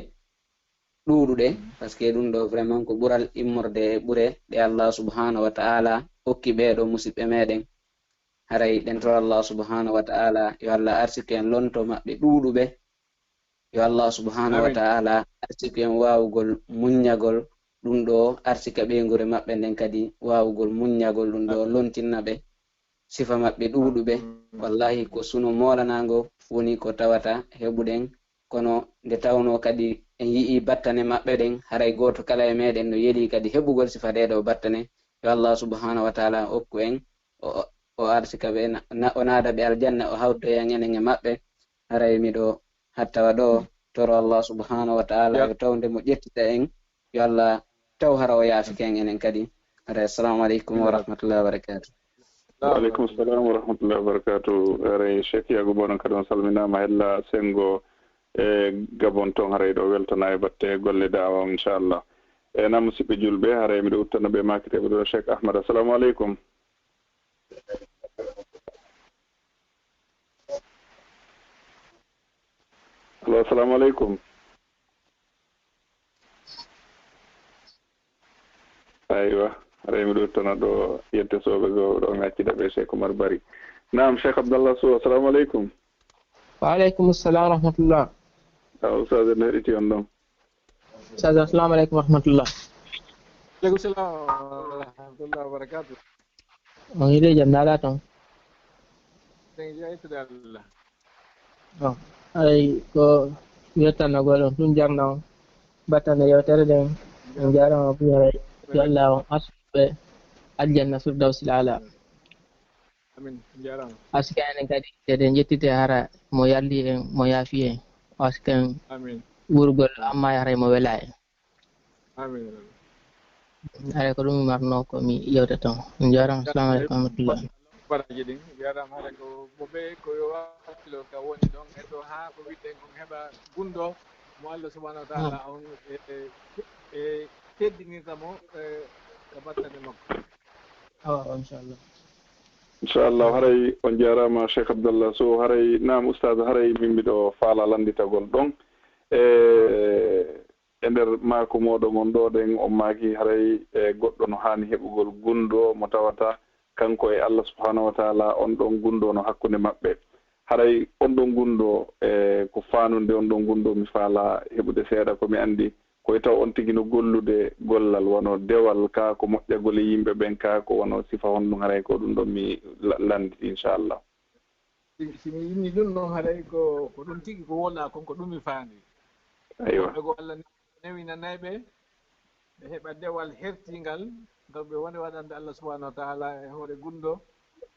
ɗuuɗuɗe. Parce que ɗum ɗo vraiment ko ɓural immorde e ɓure ɗe Allah subhanahu wa ta'ala okki ɓeeɗo musiɓɓe meɗen. Haray ɗen toro Allah subhanahu wa ta'ala yo Allah arsike en lonto maɓɓe ɗuuɗuɓe. Yo Allah subhanahu wa ta'ala arsike en waawugol muññagol ɗum ɗo arsika ɓeynguure maɓɓe nden kadi waawugol muññagol ɗum ɗo lontinna ɓe sifa maɓɓe ɗuuɗuɓe. Wallahi ko suno moolanango woni ko tawata heɓuɗen, kono nde tawno kadi en yi'i battane maɓɓe ɗen, haray gooto kala e meɗen no yeli kadi heɓugol sifa ɗeɗo battane. Yo Allah subhanahu wa ta'ala okku en o arsika ɓe, o naada ɓe aljanna, o hawtoya en enen e maɓɓe. Haray miɗo hattawa ɗo toro Allah subhanahu wa ta'ala yo tawde mo ƴettita en, yo Allah taw hara o yaafike en enen kadi. Haray assalamu aleykum wa rahmatullahi wa barakatuh. Wa aleykum salam wa rahmatullahi wa barakatuh. Haray Cheikh Yaguba onon kadi on salminama, hella sengo e Gabon ton, haray ɗo weltana e batte golle da'awa on inchallah. E na musiɓɓe julɓe, haray miɗo uttana ɓe makiteɓe ɗo Cheikh Ahmad. Assalamu aleykum. Allo, assalamu aleykum. Aywa, haray miɗo uttana ɗo yette soɓe goo ɗo ngaccida ɓe Cheikh Oumar Bari. Naam, Cheikh Abdallah Sow, assalamu aleykum. Wa aleykum salam wa rahmatullah. A ustaas en heɗiti on ɗon. Ustaas, assalamu aleykum wa rahmatullah. Aleykum salam wa rahmatullah wa barakatuh. On hiɗe jam nala ton. Ɗen jeytude Allah. Bon, haray ko yettannagol on tun jarna on battane yewtere ɗen. On jarama buyere yo Allah on arsuɓe aljanna firdawsil ala. Amin, jarama. Arsika enen kadi eɗen jettite hara mo yalli en, mo yaafi en. Arsika en Amin. Wurgol amma haray mo wela en. Amin. Haray ko ɗum mi marno ko mi yewta ton. On jarama. Assalamu aleykum wa rahmatullah. Baraji ɗin jarama, haray ko mo ɓe ko yo wakkilo ka woni ɗon e to ha ko wiɗɗen kon heɓa gundo mo Allah subhanahu wa ta'ala on e e teddinirta mo e ka battane makko. Awa inchallah. Inchallah, haray on jarama Cheikh Abdallah Sow. Haray naam ustaas, haray min miɗo faala landitagol ɗon e e nder maaku moɗon on ɗo ɗen on maaki haray e goɗɗo no haani heɓugol gundo mo tawata kanko e Allah subhanahu wa ta'ala on ɗon gundo no hakkunde maɓɓe. Haray on ɗon gundo e ko faanunde on ɗon gundo mi faala heɓude seeɗa ko mi andi ko e taw on tigi no gollude gollal wano dewal ka ko moƴƴagol e yimɓe ɓen ka ko wano sifa honɗum haray ko ɗum ɗon mi landiti inchallah. Si mi inni ɗum noon haray ko ko ɗum tigi ko wona kon ko ɗum mi faandi. Aywa. Ɓe go Allah newinanay ɓe, ɓe heɓa dewal hertingal, ngal ɓe woni waɗande Allah subhanahu wa ta'ala e hoore gundo.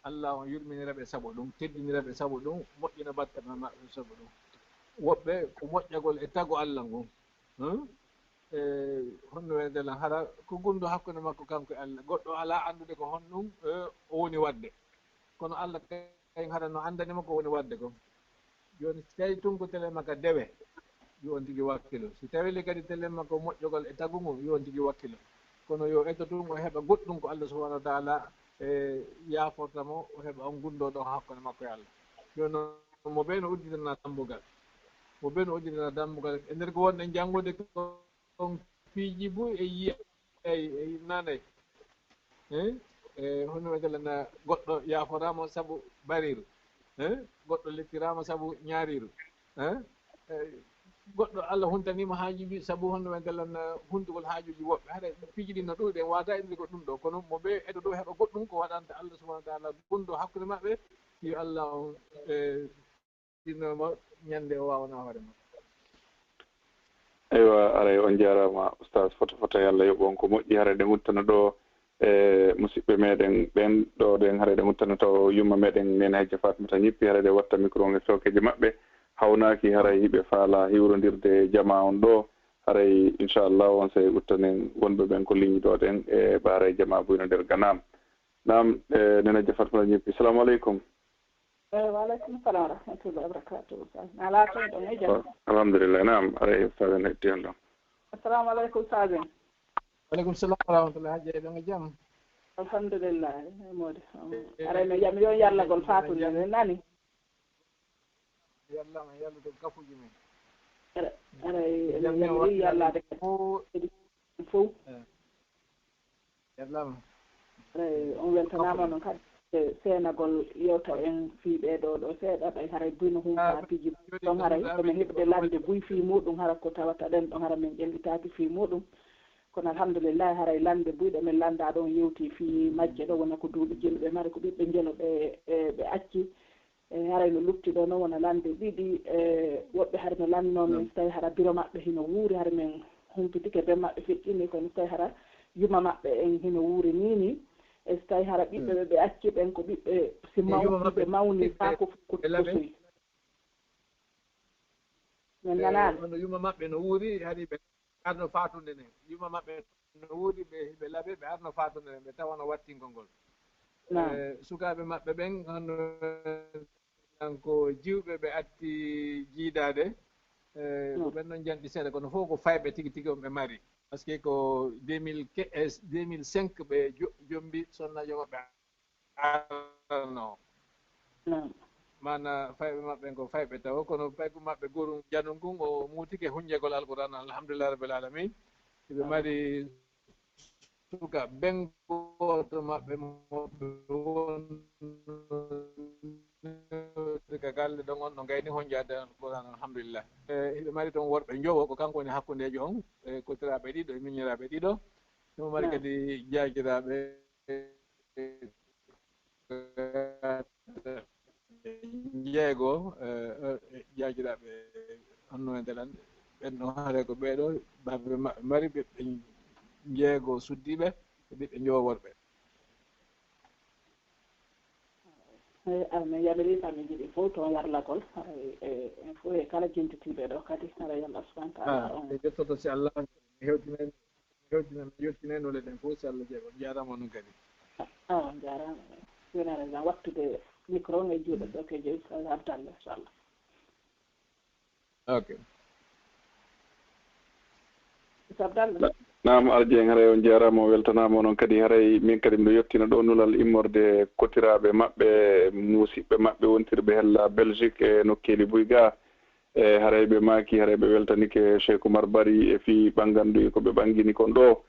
Allah on yurminira ɓe sabu ɗum, teddinira ɓe sabu ɗum, moƴƴina batte maɓɓe sabu ɗum. Woɓɓe ko moƴƴagol e tago Allah ngon. Hmm? E honno wiyetee lan, hara ko gundo hakkunde makko kanko e Allah. Goɗɗo alaa anndude ko honɗum, e, o woni waɗde. Kono Allah kay hara no anndani mo ko woni waɗde kon. Jooni, si tawii tun ko telen makko dewe, yo on tigi wakkilo. Si tawii le kadi telen makko moƴƴugol e tagu ngun, yo on tigi wakkilo. Kono yo eto tun o heɓa goɗɗum ko Allah subhanahu wa ta'ala, e, yaaforta mo, o heɓa on gundo ɗon hakkunde makko e Allah. Jooni, mo bee no udditana dambugal. Mo bee no udditana dambugal. E nder ko wonɗen janngude kon, piiji buy e yi'ay, e nanay. Eh? E honno wiyetee lan, goɗɗo yaaforaama sabu bariiru. Eh? Goɗɗo lettiraama sabu ñaariiru. Eh? E goɗɗo Allah huntaniima haajuuji sabu honno wiyetee lan, huntugol haajuuji woɓɓe. Hara piiji ɗin no ɗuuɗi, en waawataa inndude ko ɗum ɗoo. Kono mo bee eto ɗoo heɓa goɗɗum ko waɗanta Allah subhanahu wa ta'ala gundo hakkunde maɓɓe, yo Allah on, e, tinno mo ñande o waawana hoore makko. Eywa, aray on jaaraama, Oustaz. Fota fota, yo Allah yoɓ on ko moƴƴi. Haray ɗen udditana ɗoo, e, musiɓɓe meɗen ɓen ɗoo ɗen, haray ɗen udditana taw yumma meɗen Neene Hajja Fatmata Ñippi, haray ɗen watta micro ngen sookeeji maɓɓe. Hawnaaki, haray hiɓe faalaa hiwrondirde e jamaa on ɗoo. Haray, inchallah, on sey udditanen wonɓe ɓen ko ligne ɗoo ɗen, e ɓa haray jamaa buy no nder ga. Naam. Naam, e, Neene Hajja Fatmata Ñippi. Salaamu aleykum. Eyi, wa aleykum salam wa rahmatullahi wa barakatuhu. Na laatoɗon e jam? Alhamdulillah, naam, aray, Ustaz en hetti on ɗon. Assalamu aleykum, Ustaz en. Wa aleykum salam wa rahmatullahi, Hajja, eɗon e jam? Alhamdulillah, e moodi. Aray, mi jam, yo yallagol faatude, en nani? Yalla, yalla to gafuji men. Ara, aray, en yamiri yallaade kadi fow. Eh. Jarlama. Eh, on weltanaama noon kadi e seenagol yewta en fii ɓee ɗoo ɗoo seeɗa, ɓay haray buy no hunta piiji ɗon, haray emen heɓde lande buy fii muuɗum, hara ko tawata ɗen ɗon, hara min ƴellitaaki fii muuɗum. Kono alhamdulillahi, haray lande buy ɗe min landa ɗon yewti fii majje ɗoo, wona ko duuɓi jeeɗiɗi ɓe mari, ko ɓiɓɓe njelo ɓe, e, ɓe acci. E, haray no lutti ɗoo noon wona lande ɗiɗi, e, woɓɓe haray no lannoo min, so tawi hara biro maɓɓe hino wuuri, hara min humpitike bee maɓɓe feƴƴini, kono so tawi hara yuma maɓɓe en hino wuuri nii nii, e so tawi hara ɓiɓɓe ɓe ɓe acci ɓen ko ɓiɓɓe, si mawni, ɓe mawni, ɓe, ɓe laɓi. Min nanaali. Hono yuma maɓɓe no wuuri, hari ɓe arno faatunde nden. Yuma maɓɓe no wuuri, ɓe, ɓe laɓe, ɓe arno faatunde nden, ɓe tawa no wattingol ngol. Naam. Eh, sukaaɓe maɓɓe ɓen, hono, kanko jiwɓe ɓe atti jiidaade, eh, ko ɓen ɗon janti seeɗa, kono fof ko fayɓe tigi tigi on ɓe mari. Parce que ko deux mille quinze, eh, deux mille cinq ɓe jo-, jombi sonnaajo maɓɓe arano. Naam. Maana fayɓe maɓɓe ko fayɓe tawo, kono paygu maɓɓe gooru janun kun o muutike hunjagol Alqur'aan, alhamdulillahi rabbil aalamiin. Hiɓe mari suka ben gooto maɓɓe mo ɓe wondude ka galle ɗon on no gayni hunjaade Alqur'aan, alhamdulillah. E, hiɓe mari toon worɓe njowo, ko kanko woni hakkundeejo on, e, kotiraaɓe ɗiɗo e miñiraaɓe ɗiɗo. Himo mari kadi jaagiraaɓe njeego, eh, eh, jaagiraaɓe honno e ndelan, ɓen ɗon haray ko ɓee ɗoo, baaba maɓɓe mari ɓiɓɓe njeego suddiiɓe, e ɓiɓɓe njowo worɓe. Eyi, amin yamirii, amin njiɗi fof toon warlagol, haray, e, en fof e kala jentitiiɓe ɗoo kadi, haray yo Allah subhanahu wa taala on. E yettoto si Allah hewtinani. Hewtina, mi yettinay nole ɗen fof, si Allah jaɓi. On jaaraama onon kadi. Ah, on jaaraama. Wonare jam wattude micro ngal e juuɗe ɗo ke jeyi, Abdallah, inchallah. Ok. Abdallah. Na-, naam, Arjeen, haray on jaaraama, on weltanaama onon kadi. Haray min kadi miɗo yettina ɗo nulal immorde kotiraaɓe maɓɓe, musiɓɓe maɓɓe wontirɓe hella Belgique e nokkeeli buy ga. E haray ɓe maaki, haray ɓe weltanike Cheikh Oumar Bari e fii ɓannganndu e ko ɓe ɓanngini kon ɗoo.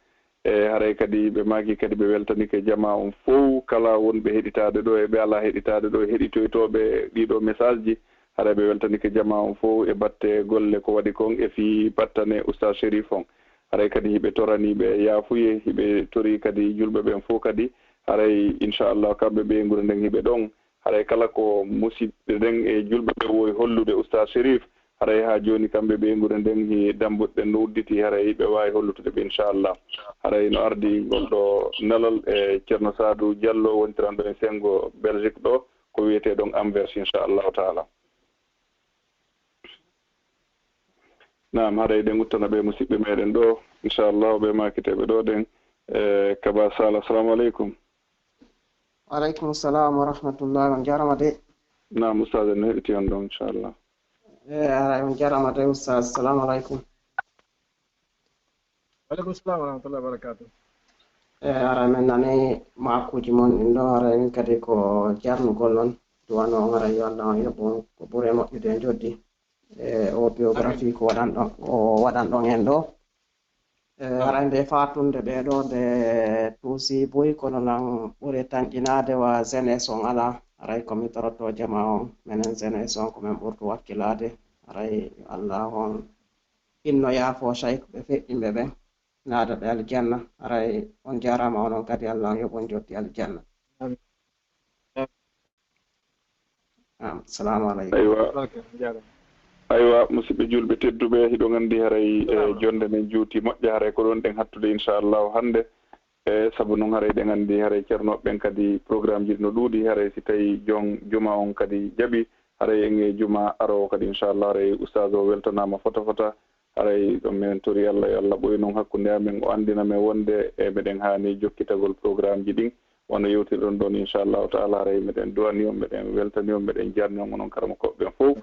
E haray kadi ɓe maaki kadi ɓe weltanike jamaa on fow, kala wonɓe heɗitaade ɗoo e ɓe alaa heɗitaade ɗoo, e heɗitoytooɓe ɗii ɗoo message ji. Haray ɓe weltanike jamaa on fow e batte golle ko waɗi kon e fii battane Oustaz Chérif on. Haray kadi hiɓe toranii ɓe yaafuye, hiɓe torii kadi julɓe ɓen fow kadi. Haray, inchallah, kamɓe ɓeynguure nden hiɓe ɗon. Haray kala ko musiɓɓe ɓen e julɓe ɓen wowi hollude Oustaz Chérif, Haray haa jooni kamɓe ɓeynguure nden, hi dambuɗe ɗen no udditi, haray ɓe waawi hollutude ɓe, inchallah. Haray no ardi ngol ɗo nelal e Ceerno Saadu Jallo, wontiranɗo en senngo Belgique ɗo, ko wiyetee ɗon Anvers, inchallahu taala. Naam, haray ɗen uttana ɓe musiɓɓe meɗen ɗo, inchallah, ɓe maakiteɓe ɗo ɗen. E, Kaba Sala, assalamu aleykum. Wa aleykum salam wa rahmatullah, on jarama de. Naam, ustaz, en heɗiti on ɗon, inchallah. E, haray on jarama de, ustaz. Assalamu aleykum. Wa aleykum salam wa rahmatullah wa barakatuh. E, haray min nani maakuji mon ɗin ɗo, haray min kadi ko jarnugol non. Duwano on, haray yo Allah on yoɓ on ko ɓuri e moƴƴude e joddi. E, o biographie ko waɗan ɗon, o waɗan ɗon en ɗo. E, haray nde fatunde ɓe ɗo, nde tuusi buy, kono nan ɓuri tanƴinaade wa jeunesse on ala. Haray ko mi toroto jama on, menen jeunesse on ko men ɓurdu wakkilaade. Haray yo Allah on inno yaafo shaykh ɓe feƴƴimɓe ɓen, naada ɓe aljanna. Haray on jarama onon kadi, Allah on yoɓ on joddi aljanna. Amin. Naam, salamu aleykum. Aywa. Barka, jaaraama. Aywa, musiɓɓe julɓe tedduɓe, hiɗon anndi haray, e, jonde men juuti moƴƴa, haray ko ɗon ɗen hattude, inchallahu, hannde. E, sabu non haray ɗen anndi haray ceernooɓe ɓen kadi programme ji no ɗuuɗi, haray si tawi jon juma on kadi jaɓi, haray en e juma aroowo kadi, inchallah, haray ustaz o weltanaama fota fota. Haray ɗon minen tori Allah, yo Allah ɓoy non hakkunde amen, o anndina men wonde e meɗen haani jokkitagol programme ji ɗin. Wano yewtirɗon ɗon, inchallahu taala, haray meɗen duwani on, meɗen weltani on, meɗen jarni on, onon karamokooɓe ɓen fow.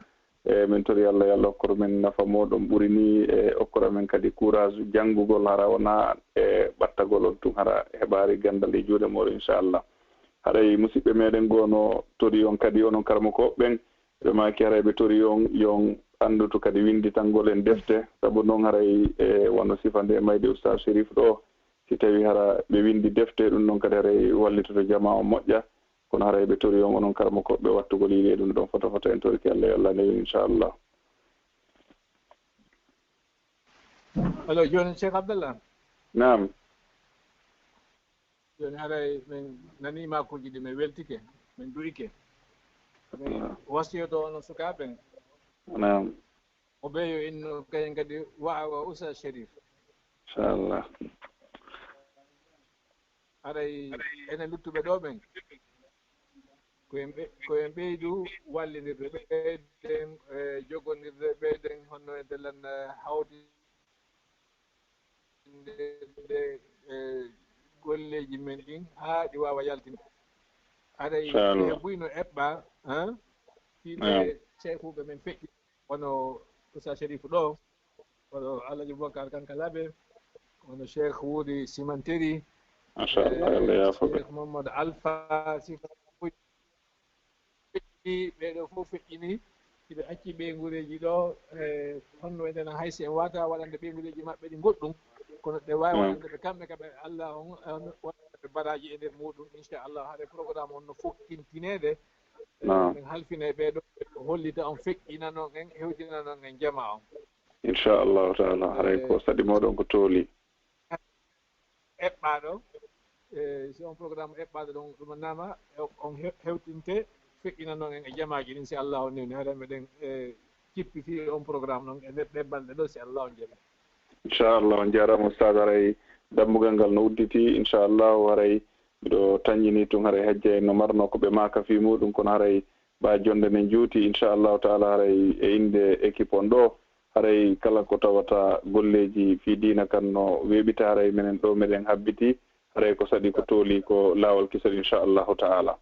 E min tori Allah, yo Allah okkor men nafa mooɗon ɓuri ni, e okkora men kadi courage janngugol, hara wona e ɓattagol on tun, hara heɓaari ganndal e juuɗe mooɗon, inchallah. Haray musiɓɓe meɗen goo no tori on kadi, onon karamokooɓe ɓen, ɓe maaki haray ɓe tori on, yo on anndutu kadi winnditangol en defte, sabu non haray, e, wano sifa nde mayde Ustaz Sherif ɗo, si tawi hara ɓe winndi defte, ɗum non kadi haray wallitoto jama on moƴƴa, kono haray ɓe tori on, onon karamokooɓe ɓe, wattugol yiɗi e ɗum ɗon fota fota, en torike Allah, yo Allah newi, inchallah. Allo, jooni Cheikh Abdallah. Naam. Jooni haray min nanii maakuuji ɗi, min weltike, min du'ike. Min wasiyoto onon sukaaɓe ɓen. Naam. Mo ɓe yo inno kañum kadi wa'a wa Ustaz Sherif. Inchallah. Haray enen luttuɓe ɗo ɓen, ko en ɓe-, ko en ɓeydu wallindirde, ɓeyden, eh, jogondirde, ɓeyden honno enten lan, eh, hawti nde, e golleeji men ɗin haa ɗi waawa yaltinde. Haray inchallah. Ɓe buy no eɓɓa, han? Fii ɓe, naam, ceekuɓe men feƴƴi, wano Oustaz Sherif ɗo, wano Alhaji Boubacar Kankalabe, wano Cheikh Wuri Simanteri, machallah, eh, Allah yaafo ɓe. Cheikh Mohamed Alpha Sifa Pouy. Feƴƴi, ɓee ɗoo fof feƴƴini, si ɓe accii ɓeynguureeji ɗoo, e honno wiyetee, hay si en waawataa waɗande ɓeynguureeji maɓɓe ɗi goɗɗum, kono ɗe waawi, mm, waɗande ɓe kamɓe ka ɓe Allah on, on waɗande ɓe baraaji e nder muuɗum, inchallah, haɗa programme on no fokkintineede, e, naam, men halfinee ɓee ɗoo, hollita on, feƴƴinanon en, hewtinanon en jamaa on. Inchallahu taala, haray, e, ko saɗi mooɗon ko tooli. Eɓɓaaɗo, e, si on programme eɓɓaaɗo ɗon, ɗum naama, e, on he-, hewtinte, feƴƴina noon en e jamaaji ɗin, si Allah on newni, haray meɗen, e, cippi fii on programme ɗon e nder ɗee balɗe ɗo, si Allah on jaɓi. Inchallah, on jaaraama, Ustaz, haray dambugal ngal no udditi, inchallah, haray miɗo tanƴini tun, haray hajja en no marno ko ɓe maaka fii muuɗum, kono haray ɓa jonde nden juuti, inchallahu taala, haray e innde équipe on ɗoo, haray kala ko tawata golleeji fii diina kan no weeɓita, haray menen ɗoo meɗen habbiti, haray ko saɗi ko tooli ko laawol kisal, inchallahu taala.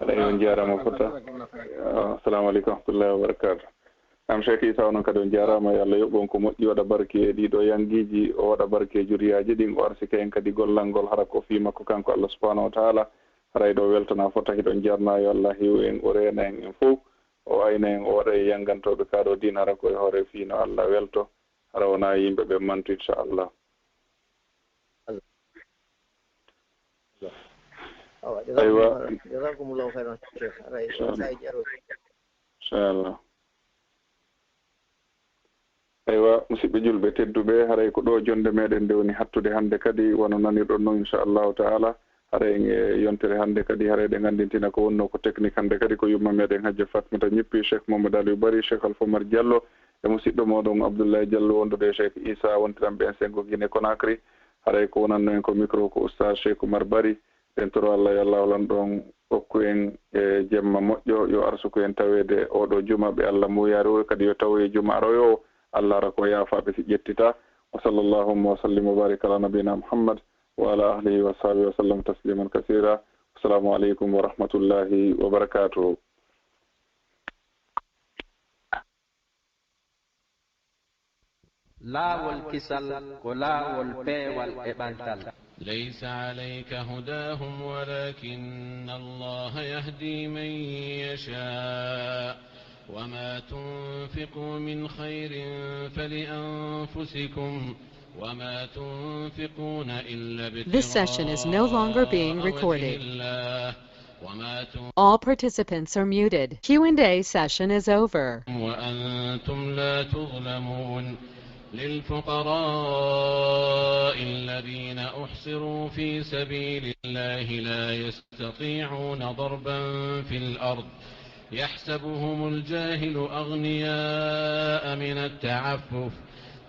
Haray on jaaraama fota. Assalamu aleykum wa rahmatullahi wa barakatuh. Naam, Cheikh Issa, onon kadi on jaaraama. Yo Allah yoɓ on ko moƴƴi, waɗa barke e ɗii ɗoo yanngiiji, o waɗa barke e juriyaaji ɗin, o arsika en kadi gollal ngol, hara ko fii makko kanko Allah subhanahu wa taala. Haray ɗoo weltanaa fota, hiɗon jarnaa, yo Allah hiw en, o reena en en fow, o ayna en, o waɗa e yanngantooɓe kaa ɗoo diina, hara ko e hoore fii no Allah welto, hara wonaa yimɓe ɓen mantu, inchallah. Awa, aywa. Jazakumullahu khairan, Cheikh. Aray, inchallah. Inchallah. Aywa, musiɓɓe julɓe tedduɓe, haray ko ɗoo jonde meɗen nde woni hattude hannde kadi, wano nanirɗon non, inchallahu taala. Haray e yontere hannde kadi, haray ɗe nganndintina ko wonnoo ko technique hannde kadi, ko yumma meɗen Hajja Fatmata Ñippi, Cheikh Mamadou Aliou Bari, Cheikh Alpha Oumar Diallo, e musiɗɗo mooɗon Abdoulaye Diallo wondude e Cheikh Issa, wondiranɓe en Sengo Guinée Conakry. Haray ko wonanno en ko micro ko Oustaz Cheikh Oumar Bari. En toro Allah yo Allah holan ɗon okku en e jemma moƴƴo, yo arsuku en taweede oɗo juma ɓe Allah muuyaari o, kadi yo tawoye juma aroyo o, Allah ara ko yaafaaɓe si ƴettita. Wa sallallahu wa sallim wa barik ala nabiyina Muhammad wa ala alihi wa sahbihi wa sallam tasliman kasira. Assalamu aleykum wa rahmatullahi wa barakatuhu. Laawol kisal ko laawol peewal e ɓantal. ليس عليك هداهم ولكن الله يهدي من يشاء وما تنفقوا من خير فلأنفسكم وما تنفقون إلا ابتغاء This session is no longer being وجه recorded. الله وما تنفقوا All participants are muted. Q and A session is over. وأنتم لا تظلمون. للفقراء الذين أحصروا في سبيل الله لا يستطيعون ضربا في الأرض يحسبهم الجاهل أغنياء من التعفف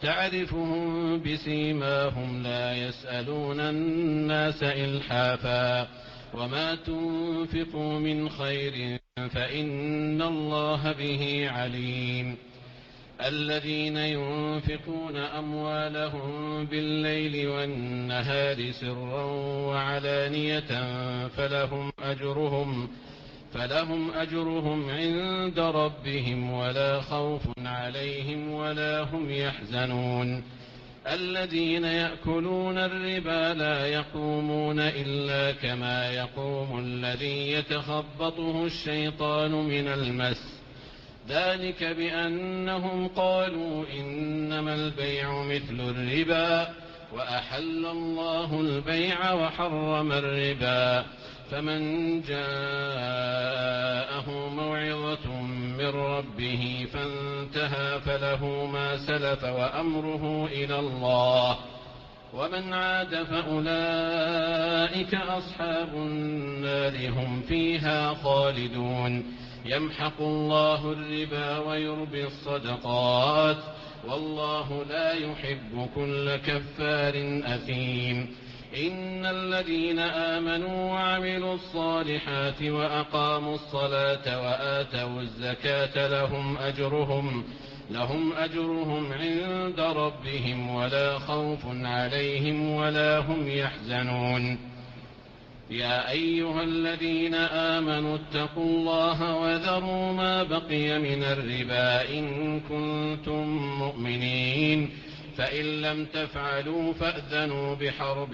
تعرفهم بسيماهم لا يسألون الناس إلحافا وما تنفقوا من خير فإن الله به عليم. الذين ينفقون أموالهم بالليل والنهار سرا وعلانية فلهم أجرهم فلهم أجرهم عند ربهم ولا خوف عليهم ولا هم يحزنون. الذين يأكلون الربا لا يقومون إلا كما يقوم الذي يتخبطه الشيطان من المس. ذلك بأنهم قالوا إنما البيع مثل الربا وأحل الله البيع وحرم الربا فمن جاءه موعظة من ربه فانتهى فله ما سلف وأمره إلى الله ومن عاد فأولئك أصحاب النار هم فيها خالدون. يمحق الله الربا ويربي الصدقات والله لا يحب كل كفار أثيم. إن الذين آمنوا وعملوا الصالحات وأقاموا الصلاة وآتوا الزكاة لهم أجرهم لهم أجرهم عند ربهم ولا خوف عليهم ولا هم يحزنون. يا أيها الذين آمنوا اتقوا الله وذروا ما بقي من الربا إن كنتم مؤمنين فإن لم تفعلوا فأذنوا بحرب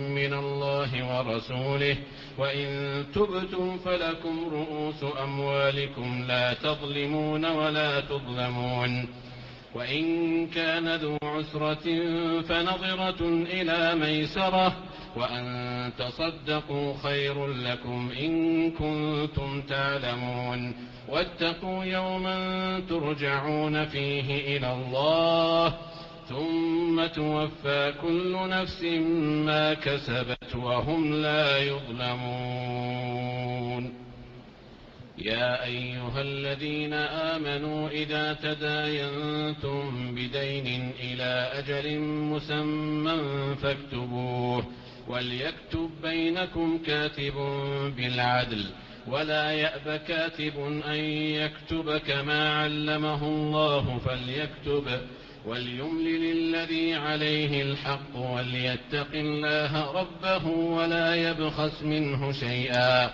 من الله ورسوله وإن تبتم فلكم رءوس أموالكم لا تظلمون ولا تظلمون. وإن كان ذو عسرة فنظرة إلى ميسرة وأن تصدقوا خير لكم إن كنتم تعلمون. واتقوا يوما ترجعون فيه إلى الله ثم توفى كل نفس ما كسبت وهم لا يظلمون. يا أيها الذين آمنوا إذا تداينتم بدين إلى أجل مسمى فاكتبوه وليكتب بينكم كاتب بالعدل ولا يأب كاتب أن يكتب كما علمه الله فليكتب وليملل الذي عليه الحق وليتق الله ربه ولا يبخس منه شيئا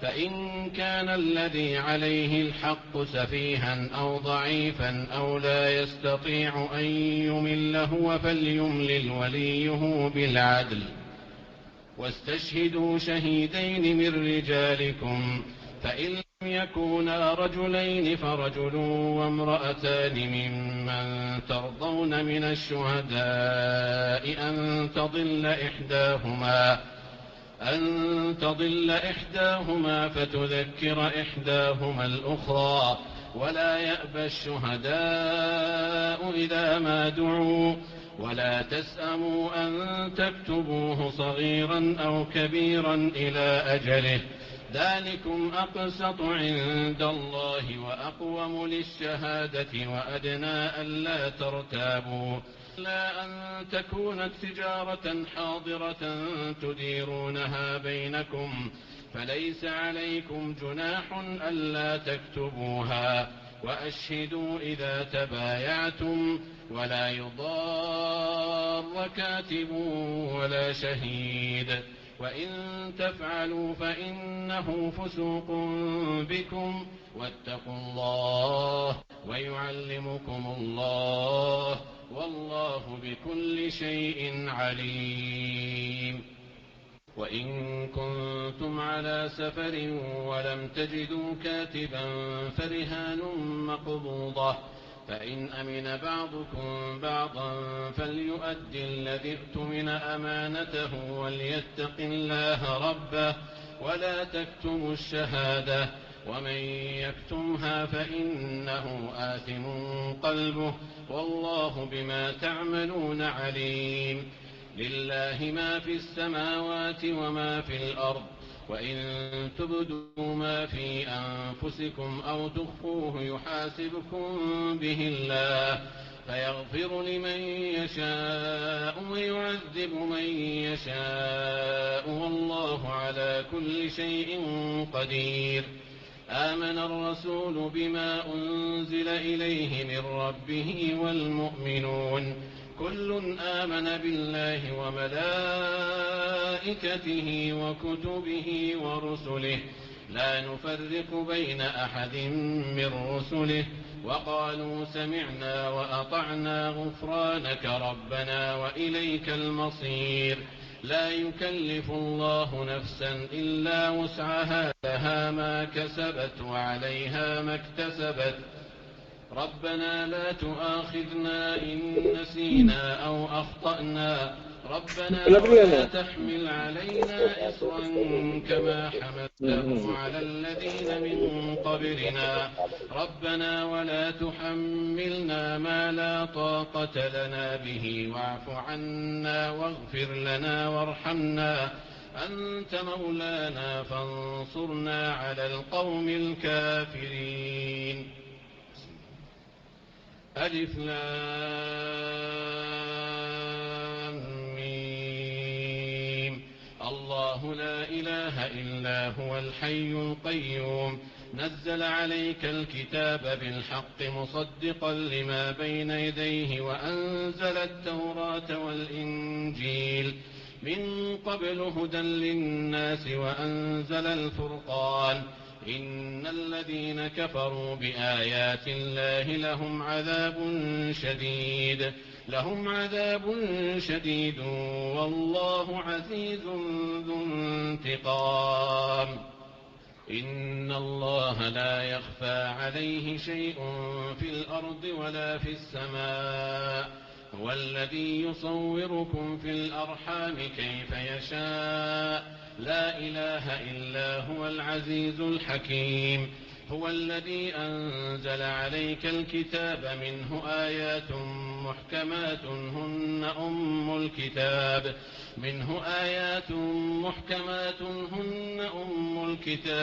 فإن كان الذي عليه الحق سفيها أو ضعيفا أو لا يستطيع أن يمل هو فليملل وليه بالعدل واستشهدوا شهيدين من رجالكم فإن لم يكونا رجلين فرجل وامرأتان ممن ترضون من الشهداء أن تضل إحداهما أن تضل إحداهما فتذكر إحداهما الأخرى ولا يأب الشهداء إذا ما دعوا ولا تسأموا أن تكتبوه صغيرا أو كبيرا إلى أجله، ذلكم أقسط عند الله وأقوم للشهادة وأدنى ألا ترتابوا، إلا أن تكون تجارة حاضرة تديرونها بينكم، فليس عليكم جناح ألا تكتبوها، وأشهدوا إذا تبايعتم، ولا يضار كاتب ولا شهيد، وإن تفعلوا فإنه فسوق بكم، واتقوا الله ويعلمكم الله، والله بكل شيء عليم. وإن كنتم على سفر ولم تجدوا كاتبا فرهان مقبوضة، فإن أمن بعضكم بعضا فليؤد الذي اؤتمن أمانته وليتق الله ربه، ولا تكتموا الشهادة، ومن يكتمها فإنه آثم قلبه، والله بما تعملون عليم. لله ما في السماوات وما في الأرض، وإن تبدوا ما في أنفسكم أو تخفوه يحاسبكم به الله، فيغفر لمن يشاء ويعذب من يشاء، والله على كل شيء قدير. آمن الرسول بما أنزل إليه من ربه والمؤمنون، كل آمن بالله وملائكته وكتبه ورسله، لا نفرق بين أحد من رسله، وقالوا سمعنا وأطعنا، غفرانك ربنا وإليك المصير. لا يكلف الله نفسا إلا وسعها، لها ما كسبت وعليها ما اكتسبت. ربنا لا تؤاخذنا إن نسينا أو أخطأنا. ربنا ولا تحمل علينا إصرا كما حملته على الذين من قبلنا. ربنا ولا تحملنا ما لا طاقة لنا به، واعف عنا واغفر لنا وارحمنا، أنت مولانا فانصرنا على القوم الكافرين. ألف لام ميم. الله لا إله إلا هو الحي القيوم، نزل عليك الكتاب بالحق مصدقا لما بين يديه وأنزل التوراة والإنجيل من قبل هدى للناس وأنزل الفرقان، إن الذين كفروا بآيات الله لهم عذاب شديد، لهم عذاب شديد والله عزيز ذو انتقام. إن الله لا يخفى عليه شيء في الأرض ولا في السماء، هو الذي يصوركم في الأرحام كيف يشاء، لا إله إلا هو العزيز الحكيم. هو الذي أنزل عليك الكتاب منه آيات محكمات هن أم الكتاب، منه آيات محكمات هن أم الكتاب